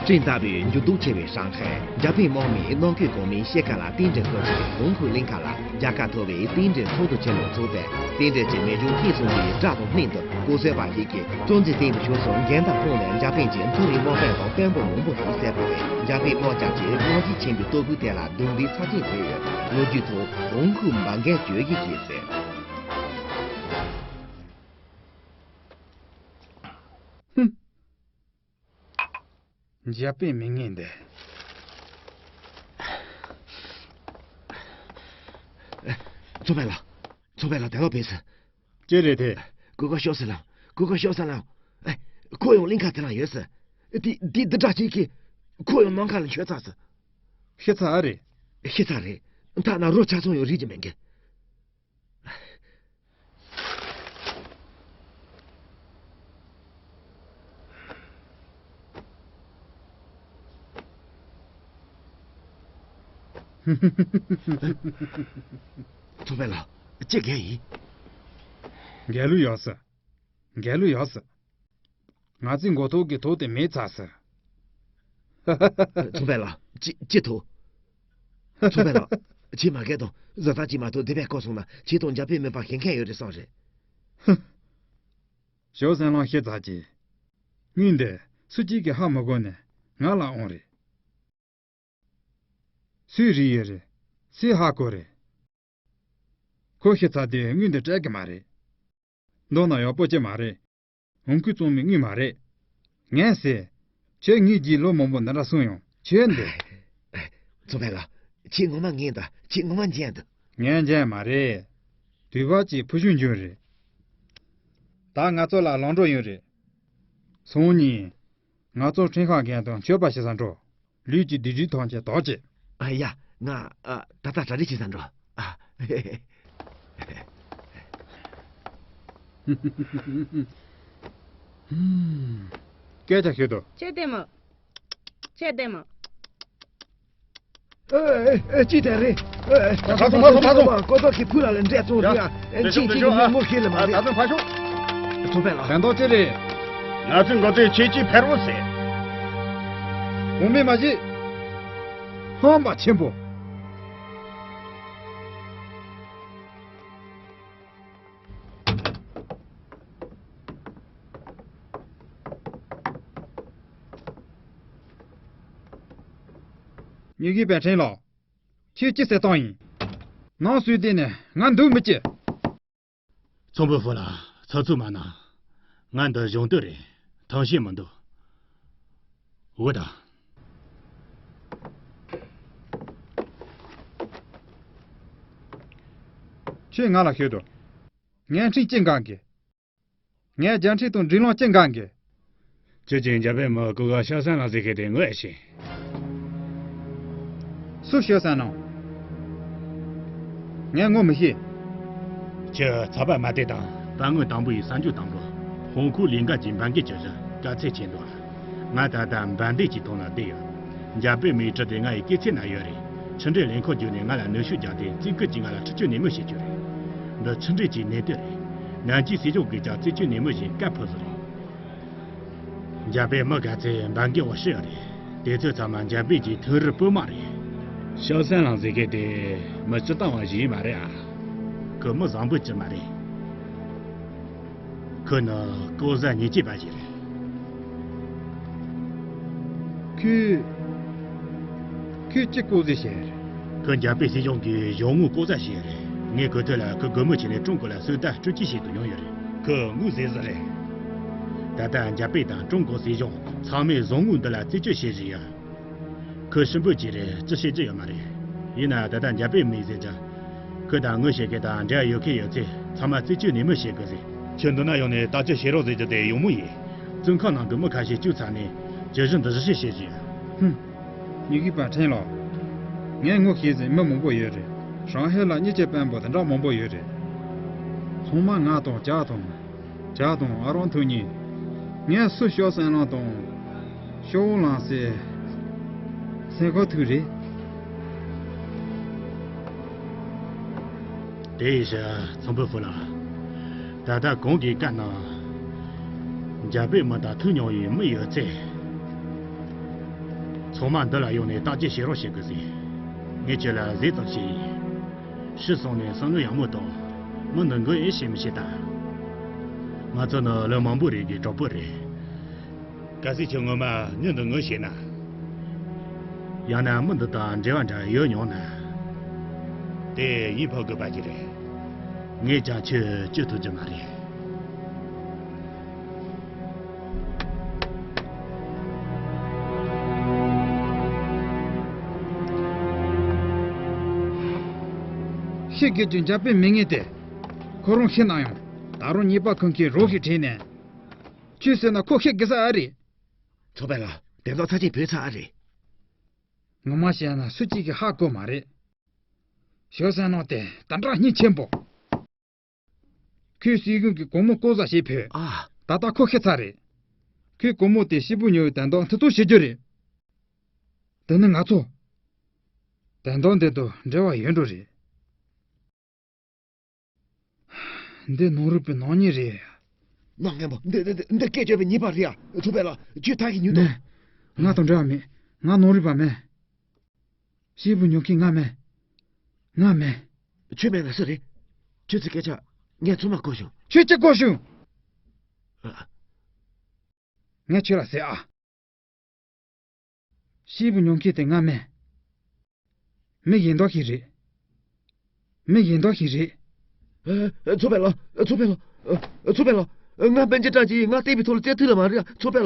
སྤྲིན་ལྟ་བུའི་འགྱུར་ལྡོག་ཆེ་བའི་ཧྲང་ཧའེ། འཇར་པན་དམག་མིས་གནམ་བསྐོས་གོང་མའི་ཤེལ་དཀར་ལ་རྟེན་འབྲེལ་བཀོད་ཆེད་ཧོང་ཁུའུ་གླིང་ཁ་ལ་རྒྱལ་ཁ་ཐོབ་པའི་རྟེན་འབྲེལ་ཚོགས་འདུ་ཆེན་མོ་འཚོགས་པས། རྟེན་འབྲེལ་གྱི་མི་གཞུང་ཁག་གསུམ་གྱི་དགྲ་དང་ལྷན་དུ་སྐུ་གསོལ་བ་ཞིག་གིས་གཙོ་འཛིན་སྟེང་དུ་ཞུགས་སོང་། རྒན་དར་ཧོང་ནས་འཇར་པན་གྱི་མཐོ་རིམ་དམག་དཔོན་དང་དཔོན་པོ་མང་པོ་ཞིག་བསད་པ་རེད། འཇར་པན་དམག་རྒྱགས་ཀྱི་དམག་ཇི་ཆེན་པོའི་ལྟོ་གོས་དེ་ལ་རྡུང་རྡེག་ཚབས་ཆེན་བཟོས་ཡོད། ལོ་རྒྱུས་ཐོག་ཧོང་ཁུའུ་འབར་མགོན་གྱོད་གཞི་ཞེས་ཟེར། ཧུམ། འཇར་པན་མི་ངན་འདི། ཚོང་དཔོན་ལགས། ཚོང་དཔོན་ལགས། དེ་ལ་བས་སི། ཅི་རེད་དེ། གོ་ག་ཤོག་སེ་ལ། གོ་ག་ཤོག་སེ་ལ། ཨེ། ཁོ་ཡང་གླིང་ཁ་དེ་ལ་ཡོད་སི། དེ་དེ་དེ་འདྲ་ཅིག་གིས། ཁོ་ཡང་ནམ་མཁའ་ལ་འཕྱོད་ཚར་སི། ཤི་ཚར་རེད། ཤི་ཚར་རེད། ཐ་ན་རོ་ཆ་ཚང་ཡང་རིག་གི་མེད་གི། ཚོང་དཔོན་ལགས། ཅི་འགལ་ཡིན། འགལ་ལུགས་ཡོད་སི། འགལ་ལུགས་ཡོད་སི། ང་ཚོའི་མགོ་ཐོག་གི་ཐོག་དེ་མེད་ཚར་སི། ཚོང་དཔོན་ལགས། ཅི་ཅི་ཐོག་ཚོང་དཔོན་ལགས། ཁྱེད་མ་རྒན་དང་བཟའ་ཟླ་གཅིག་མ་གཏོགས་འདི་པའི་སྐོར་སོང་ན་ཁྱེད་དང་འཇར་པན་མི་པ་ཤེས་མཁན་ཡོད་རེད་བསམ་རེད། ཞའོ་སན་ལང་ཤི་ཚར་གྱི། དངུལ་འདི་སུ་གཅིག་གིས་ཧ་མ་གོ་ནས་ང་ལ་འོང་རེད། སུའི་རིགས་ཡོད་རེད། སུས་ཧ་གོ་རེད། ཁོ་ཤི་ཚར་དུས་དངུལ་འདི་སྤྲད་གི་མ་རེད། མདོར་ན་ཡག་པོ་ཅི་མ་རེད། ཧོང་ཁུའུ་བཙོང་མི་དངུལ་མ་རེད། ངས་ཟེར། ཁྱོད་ངའི་རྗེས་ལོ་མང་པོ་འདི་འདྲ་སོང་ཡང་ཁྱོད་འདི། ཚོང་དཔོན་ལགས། ཁྱེད་ངོ་མ་ངན་དང་ཁྱེད་ངོ་མ་འཇན་དང་། ངན་འཇན་མ་རེད། དུས་བབ་ཀྱི་ཕུ་ཤུ་འཇོན་རེད། ད་ང་ཚོ་ལ་ལམ་འགྲོ་ཡོད་རེད། སང་ཉིན། ང་ཚོ་ཁྲིན་ཧྭ་རྒན་དང་མཆོད་པ་ཞུ་ས་འགྲོ། ལུས་ཀྱི་སྡིག་སྒྲིབ་ཐམས་ཅད་དག་བྱེད། ཨ་ཡ། ང་ཨ། ད་ལྟ་གྲ་སྒྲིག་བྱེད་ས་འགྲོ། ཨ། སྐད་ཆ་ཤོད་དོ། ཁྱེད་བདེ་མོ། ཁྱེད་བདེ་མོ། ཨེ་ཨེ་ཨེ། ཅི་དེ་རེད། ཨེ་ཨེ། ད་ད་ད་ད་ད་ད་ཀོ་ཏོ་གི་ཕུ་ལ་ལ་འདྲེ་ཚོང་ཡ། རེད་ཨ། ཨེ། ཅི་ཅི་ཅི་ངོ་ཤེས་ལ་མ་རེད། ད་ད་ཕ་ཤོག་ཐུག་པས་ལ། དོན་དག་ཅི་རེད། ང་ཚོའི་འགོ་ཚོས་ཁྱེད་ཀྱིས་ཕེར་བོ་ཟེར། གོང་མས་མ་བྱེད། ཧམ་པ་ཆེན་པོ། ཉི་གི་པན་ཁྲེན་ལགས། ཁྱེད་ཅི་ཟེར་སྟངས་ཡིན། ནང་སུས་བལྟས་ནས་ང་འདུག་མི་བྱེད། ཚོང་དཔོན་ཧྥུ་ལ། ཚ་ཚུལ་མ་གནང་། ང་འདི་གཞུང་དོན་རེད། ཐང་ཤེས་མི་འདུག་འོ་ད། ཁྱོས་ང་ལ་ཤོད་དོ། ངས་འཕྲིན་ཅི་འགའ་གི། ངས་རྒྱལ་འཕྲིན་དང་སྒྲིག་ལམ་ཅི་འགའ་གི། ཁྱོད་ཀྱིས་འཇར་པན་མི་ཀུ་ག་ཤ་སན་ལ་ཟེར་མཁན་དེ་ངོ་ཤེས། སུ་ཤོད་ཟེར་ན། ངས་ངོ་མི་ཤེས། ཁྱོད་ཚགས་པར་མ་བལྟས་དང་། དཔང་ངོ་དང་པོ་ཡི་གསར་འགྱུར་དང་པོ། ཧོང་ཁུའུ་ལིང་ག་གི་འབར་མགོན་གྱི་གཞི་དཀའ་ཚེགས་ཆེ་འདུག་ང་ད་ལྟ་འབར་མདེལ་གྱི་ཐོག་ན་བསྡད་ཡོད། འཇར་པན་མིའི་གྲི་དེ་ང་ཡི་སྐེ་ཚེ་ན་ཡོད་རེད། ཕྱི་འབྲེལ་ལས་ཁུངས་བརྒྱུད་ནས་ང་ལ་གནོན་ཤུགས་བརྒྱབ་སྟེ་བཙན་སྐུལ་གྱིས་ང་ལ་འཁྲིག་སྤྱོད་ནན་མོ་བྱེད་རྒྱུ་རེད། འདི་ཕྱི་འབྲེལ་གྱི་གནད་དོན་རེད། ནན་ཅིང་སྲིད་གཞུང་གིས་ཀྱང་བཙན་སྐུལ་ནན་མོ་བྱེད་བཀའ་ཕབ་བཟོ་རེད། འཇར་པན་མི་ག་ཚོད་འབར་མགོན་འོ་ཧྲི་རེད། དེ་ཚོ་ཚང་མ་འཇར་པན་གྱི་མཐོ་རིམ་དཔོན་དམག་རེད། ཤའོ་སན་ལང་ཟེར་མཁན་དེ་མི་སྤྱིར་བཏང་བ་ཞིག་མ་རེད་ཨ། ཁོ་མི་བཟང་པོ་ཅིག་མ་རེད། ཁོ་ནི་ལྐོག་ཟ་ཉེས་ཅན་པ་ཞིག་རེད། ཁོས། ཁོས་ཅི་ལྐོག་ཟ་བྱས་རེད། ཁོས་འཇར་པན་སྲིད་གཞུང་གི་གཞུང་དངུལ་ལྐོག་ཟ་བྱས་རེད། ངས་ཁོའི་ཐད་ལ་ཁོ་སྒོ་མོ་ཕྱེ་ནས་ཀྲུང་གོ་ལ་གསོལ་རྟ་སྤྲོད་རྩིས་བྱེད་དུ་ཡོང་ཡོད་རེད། ཁོ་དངུལ་ཟས་ཟིག་རེད། ད་ལྟ་འཇར་པན་དང་ཀྲུང་གོ་སྲིད་གཞུང་ཚང་མས་གཞུང་དངུལ་འདི་ལ་རྩད་གཅོད་བྱེད་བཞིན་ཡོད། ཁོ་སྲིན་པོ་ཅིག་རེད། ཅི་བྱེད་རྒྱུ་ཡོད་མ་རེད། ཡིན་ན་ད་ལྟ་འཇར་པན་མིས་ཟེར་རྒྱུ། ཁོ་དང་དངུལ་བྱེད་མཁན་དང་འབྲེལ་བ་ཡོད་མཁན་ཡོད་ཚད་ཚང་མ་རྩད་གཅོད་ནན་མོ་བྱེད་དགོས་ཟེར། ཁྱོད་འདི་ན་ཡོང་ནས་བརྟག་དཔྱད་བྱེད་རོགས་ཟེར་རྒྱུ་དེ་ཡག་མོ་ཡིན། བཙོན་ཁང་ནང་གི་མི་ཁ་ཤས་བཅུག་ཚར་ནས་བཅའ་གཞི་འདི་གཞི་བྱེད་བཞིན་ཡོད། ཧུམ། ཉི་གི་པན་ཁྲེན་ལགས། ངས་ངོ་ཤེས་ཟིན་མི་མང་པོ་ཡོད་རེད། ཧྲང་ཧའེ་ལ་གཉིས་ཀྱི་དཔོན་པོ་དེ་འདྲ་མང་པོ་ཡོད་རེད། ཚང་མ་ང་དང་ཇག་དང་། ཇག་དང་ཨ་རོན་ཐུ་གཉིས། ངས་སུ་ཞའོ་སན་ལང་དང་། ཞའོ་ཝུ་ལང་སི། སེམས་ཁོ་ཐུག་རེད། དེ་ཡིན་ཕྱིར་ཚོང་དཔོན་ཧྥུ་ལགས། ད་ལྟ་གོང་གི་བཀའ་གནང་། འཇར་པན་མི་དང་ཐུག་མྱོང་བའི་མི་ཡོད་ཚེ། ཚང་མ་འདི་ལ་ཡོང་ནས་བརྟག་དཔྱད་བྱེད་རོགས་བྱེད་དགོས་ཟེར། ངས་ཁྱོད་ལ་ཟས་ཙམ་ཞིག་ཡིན། ཕྱི་སོང་ནས་བསམ་བློ་ཡག་མོ་བཏང་། མི་འདི་མགོ་ཨེ་ཤེས་མི་ཤེས་ད། ང་ཚོ་ནི་ལོ་མང་པོ་རིང་གི་གྲོགས་པོ་རེད། གལ་སྲིད་ཁྱོད་ངོ་མ་མྱི་འདི་ངོ་ཤེས་ན། ཡང་ན་མི་འདི་དང་འབྲེལ་བ་འདྲ་ཡོད་མྱོང་ན། དེ་ཡིད་ཕམ་དགོས་པ་ཅིག་རེད། ངས་ཀྱང་ཁྱོད་བཅོས་ཐུབ་ཀྱི་མ་རེད། ཤི་དགོས་ཀྱི་འཇར་པན་མི་ངན་དེ། ཁོ་རང་ཤི་ན་ཡང་ད་རུང་ཉེས་པ་ཁུར་མཁན་རོགས་ཤིག་དྲན་ནས། ཁྱོད་ཟེར་ན་ཁོ་ཤི་དགོས་ས་ཨ་རེད། ཚོགས་པ་ལ་དེ་དག་ཚ་ཆེན་བོད་ཚ་ཨ་རེད། ངོ་མ་བཤད་ན་སུ་གཅིག་གིས་ཧ་གོ་མ་རེད། ཞའོ་སན་ལང་དེ་ད་འདྲ་སྙིང་ཆེན་པོ། ཁོས་སྲིད་གཞུང་གི་སྒོར་མོ་བཀོལ་ས་ཞིག་ཕུལ། ཨ། ད་ལྟ་ཁོ་ཤི་ཚར་རེད། ཁོས་སྒོར་མོ་དེ་སྐྱེས་བུ་ཉོ་བའི་དོན་དག་མཐུ་སྟོབས་བྱེད་རྒྱུ་རེད། དེ་ནི་ང་ཚོ། དོན་དག་འདི་དང་འབྲེལ་བ་ཡོད་འགྲོ་རེད། འདི་ནོར་བུའི་ནག་ཉེས་རེད། ནག་ཉེས་པོ་འདི་འདི་འདི་སྐད་བརྗོད་པའི་ཉེས་པ་རེད་ཡ། ཚོགས་པ་ལ་ཁྱོད་ཐག་གིས་ཉོས་དང་། ང་དང་འབྲེལ་བ་མེད། ང་ནོར་བུ་པ་མིན། སྐྱེས་བུ་ཉོ་མཁན་ང་མིན། ང་མིན། ཁྱོད་མིན་ན་སུ་རེད། ཁྱོད་ཚོའི་སྐད་ཆ་ངས་ཚང་མ་གོ་བྱུང་། ཁྱོད་ཅི་གོ་བྱུང་། ཨ། ངས་ཁྱོད་ལ་ཟེར་ཨ། སྐྱེས་བུ་ཉོ་མཁན་དེ་ང་མིན། མི་གཞན་དག་ཞིག་རེད། མི་གཞན་དག་ཞིག་རེད། ཨ། ཚོགས་པ་ལ། ཚོགས་པ་ལ། ཚོགས་པ་ལ། ང་སྤུན་མཆེད་ཀྲང་ཅིག་ཡིན། ང་བསྟན་པའི་ཐོག་ལ་བཙལ་ཐུབ་ལ་མ་རེད། ཚོགས་པ་ལ།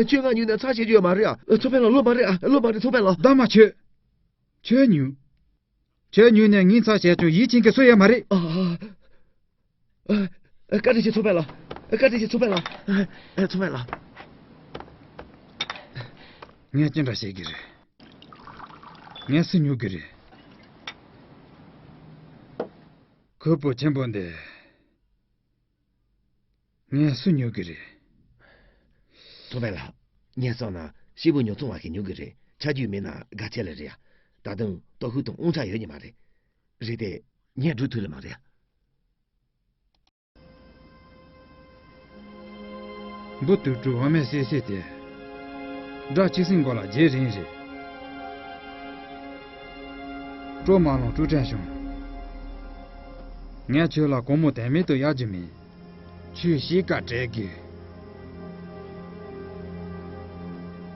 ཁྱོད་ང་ཉུལ་ནས་ཚ་བྱེད་རྒྱུ་ཡོད་མ་རེད། ཚོགས་པ་ལ། བློ་མ་རེད་ཨ། བློ་མ་རེད། ཚོགས་པ་ལ། གདམས་མ་ཆོད། ཁྱོད་ཉུལ། ཁྱོད་ཉུལ་ནས་ངའི་ཚ་བྱས་ཀྱང་ཡིད་ཆེས་མཁན་སུ་ཡོད་མ་རེད། ཨ། ཨ། བཀའ་དྲིན་ཆེ་ཚོགས་པ་ལ། བཀའ་དྲིན་ཆེ་ཚོགས་པ་ལ། ཨ། ཚོགས་པ་ལ། ངས་ཅི་འདྲ་བྱེད་ཀྱི་རེད། ངས་སུ་ཉོ་གི་རེད། ཁོལ་པོ་ཆེན་པོ་འདི། ངས་སུ་ཉོ་གི་རེད། ཚོགས་པ་ལ། ངས་བསམ་ན་སྐྱེས་བུ་ཉོ་ཚོང་བ་ཞིག་ཉོ་གི་རེད། ཆ་རྒྱུས་མེད་ན་དགའ་ཆེ་ལ་རེད་ཡ། ད་དུང་སྟོབས་ཤུགས་དང་དབང་ཆ་ཡོད་ནི་མ་རེད། རེད་དེ། ངས་སྒྲུབ་ཐུབ་ལ་མ་རེད་ཡ། འབུ་དུག་སྦྲུལ་འོ་མའི་སིལ་སིལ་དེ། སྒྲ་ཆི་སིང་མགོ་ལ་རྗེས་རིང་རེད། སྤྲོ་མ་ལོང་ཀྲུའུ་ཁྲན་ཞུང་། ངས་ཁྱོད་ལ་སྒོར་མོ་དེ་མེད་དུ་གཡར་རྒྱུ་མིན། ཁྱོས་གཤིས་ཀ་བྲལ་དགོས།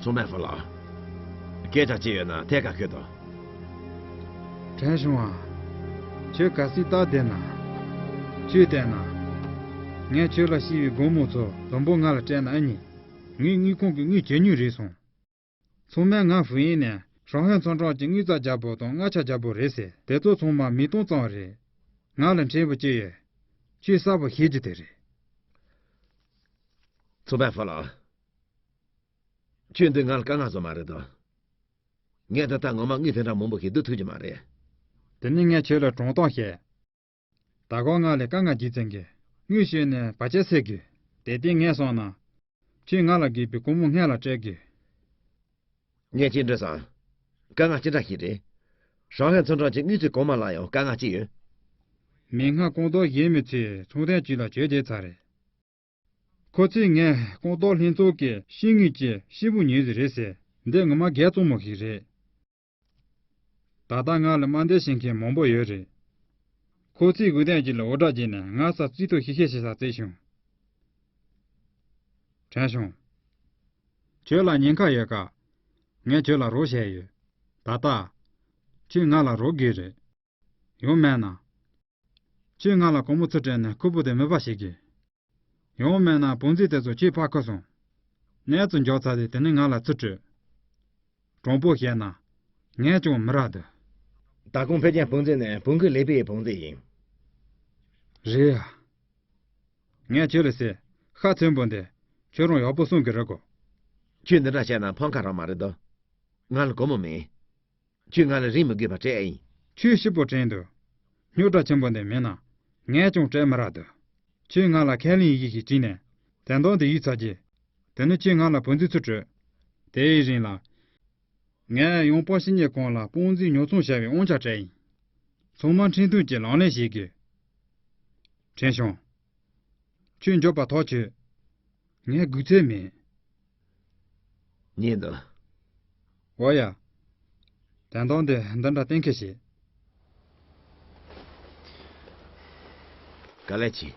ཚོང་པ་ཧྥུ་ལགས། སྐད་ཆ་ཅི་ཡོད་ན་ཐད་ཀར་ཤོད་དང་། ཁྲན་ཞུང་ཨ། ཁྱོད་གལ་སྲིད་སྟབས་བདེ་ན། ཁྱོད་བལྟས་ན། ངས་ཁྱོད་ལ་བསྐུར་བའི་སྒོར་མོ་ཚོ་དུམ་བུ་ང་ལ་སྤྲད་ན་ཨེ་ཉན། ངའི་དངུལ་ཁང་གི་དངུལ་ཇེ་ཉུང་རེད་སོང་། ཚང་མས་ང་ཧྥུ་ཡིན་ནས་ཧྲང་ཧའེ་ཚོང་ཁྲོམ་གྱི་དངུལ་རྩ་རྒྱལ་པོ་དང་མངའ་ཆ་རྒྱལ་པོ་རེད་ཟེར། དེ་ཚོ་ཚང་མ་མིག་མཐོང་ཙམ་རེད། ང་ལ་འཕྲན་བུ་ཅི་ཡོད། ཁྱོས་གསལ་པོ་ཤེས་རྒྱུ་དེ་རེད། ཚོང་པ་ཧྥུ་ལགས། ཁྱོད་འདི་ང་ལ་དཀའ་ངལ་བཟོ་མ་རེད་དམ། ངས་ད་ལྟ་ངོ་མ་དངུལ་དེ་འདྲ་མང་པོ་ཞིག་བསྡུ་ཐུབ་ཀྱི་མ་རེད། དེ་ནི་ངས་ཁྱོད་ལ་དྲང་གཏམ་བཤད། ད་གོང་ང་ལས་དཀའ་ངལ་འཇིག་ཚན་གྱི་དངུལ་ཤོར་ནས་བར་ཆད་སེལ་དགོས། དེ་ལྟས་ངས་སོང་ན། ཁྱོས་ང་ལ་དགོས་པའི་སྒོར་མོ་སྔོན་ལ་སྤྲད་དགོས། ངས་ཅི་འདྲི་སོང་། དཀའ་ངལ་ཅི་འདྲ་ཞིག་རེད། ཧྲང་ཧའེ་ཚོང་ཁྲོམ་གྱི་དངུལ་རྩིས་གོང་མ་ལ་ཡང་དཀའ་ངལ་ཅི་ཡོད། མིག་སྔར་རྐང་སྟོང་གཞན་མི་ཚོས་ཚོང་དོན་ཅུས་ལ་བཅོལ་བྱས་ཚར་རེད། ཁོ་ཚོས་ངས་རྐང་སྟོང་ལྷན་ཚོགས་ཀྱི་ཤེས་དངུལ་གྱི་སྐྱེས་བུ་ཉོས་ཟིག་རེད་ཟེར། འདི་ངོ་མ་སྒེར་བཙོང་མོ་ཞིག་རེད། ད་ལྟ་ང་ལ་དམའ་འབེབས་བྱེད་མཁན་མང་པོ་ཡོད་རེད། ཁོ་ཚོས་དགོས་དོན་ཅིག་ལ་འུར་སྒྲ་བརྗེས་ནས་ང་ས་རྩིས་ཐོ་ཤིག་ཤིག་བྱེད་ས་བཙལ་བྱུང་། ཁྲེན་ཞུང་། ཁྱོད་ལ་ཉེན་ཁ་ཡོད་ཀ། ངས་ཁྱོད་ལ་རོགས་བྱས་ཡོད། ད་ལྟ། ཁྱོད་ང་ལ་རོགས་དགོས་རེད། ཡང་མིན་ན། ཁྱོད་ང་ལ་སྒོར་མོ་ཚུར་སྤྲད་ནས་ཁོལ་པོ་དེ་མིད་པ་བྱེད་དགོས། ཡང་མིན་ན་བང་རྩིས་དེ་ཚོ་ཁྱོད་ཕར་ཁུར་སོང་། གནས་ཚུལ་འཇོག་ཚར་དུས་དེ་ནི་ང་ལ་ཚུར་སྤྲོད། དྲང་པོ་བཤད་ན། ངས་ཀྱང་མི་རག་འདུག། ད་གོང་ཕེབས་མཁན་བང་རྩིས་ནི་བོད་ཁུལ་ལས་པའི་བང་རྩིས་ཡིན། རེད་ཡ། ངས་ཁྱོད་ལ་ཟེར། ཤ་ཚོན་པོ་འདི་ཁྱོད་རང་ཡག་པོ་སྲུང་གི་རེད་གོ། ཁྱོད་འདི་འདྲ་བཤད་ན་ཕམ་ཁ་རང་མ་རེད་དོ། ང་ལ་སྒོར་མོ་མེད། ཁྱོད་ང་ལ་རིན་མི་དགོས་པ་སྤྲད་ཨེ་ཡིན། ཁྱོད་ཤི་པོ་དྲན་འདུག། རྙོག་དྲ་ཆེན་པོ་འདི་མེད་ན། ངས་ཀྱང་སྤྲད་མི་རག་འདུག་ཁྱོས་ང་ལ་ཁས་ལེན་ཡི་གེ་ཞིག་བྲིས་ནས་དོན་དག་འདི་ཡིག་ཚར་རྗེས། དེ་ནི་ཁྱོས་ང་ལ་བུ་འཛིན་ཚུལ་སྤྲོད། དེའི་རིང་ལ། ངས་ཡང་པ་ཤི་ཉེ་གང་ལ་དཔུང་འཛིན་ཉོ་ཚོང་བྱ་བའི་དབང་ཆ་སྤྲད་ཡིན། ཚང་མ་ཁྲིམས་མཐུན་གྱི་ལག་ལེན་བྱེད་དགོས། ཁྲེན་ཤང་། ཁྱོད་མགྱོགས་པ་ཐག་ཆོད། ངས་སྒུག་ཚད་མེད། ཉན་དང་། འོ་ཡ། དོན་དག་འདི་འདི་འདྲ་གཏན་འཁེལ་བྱེད། ག་ལེ་ཆི།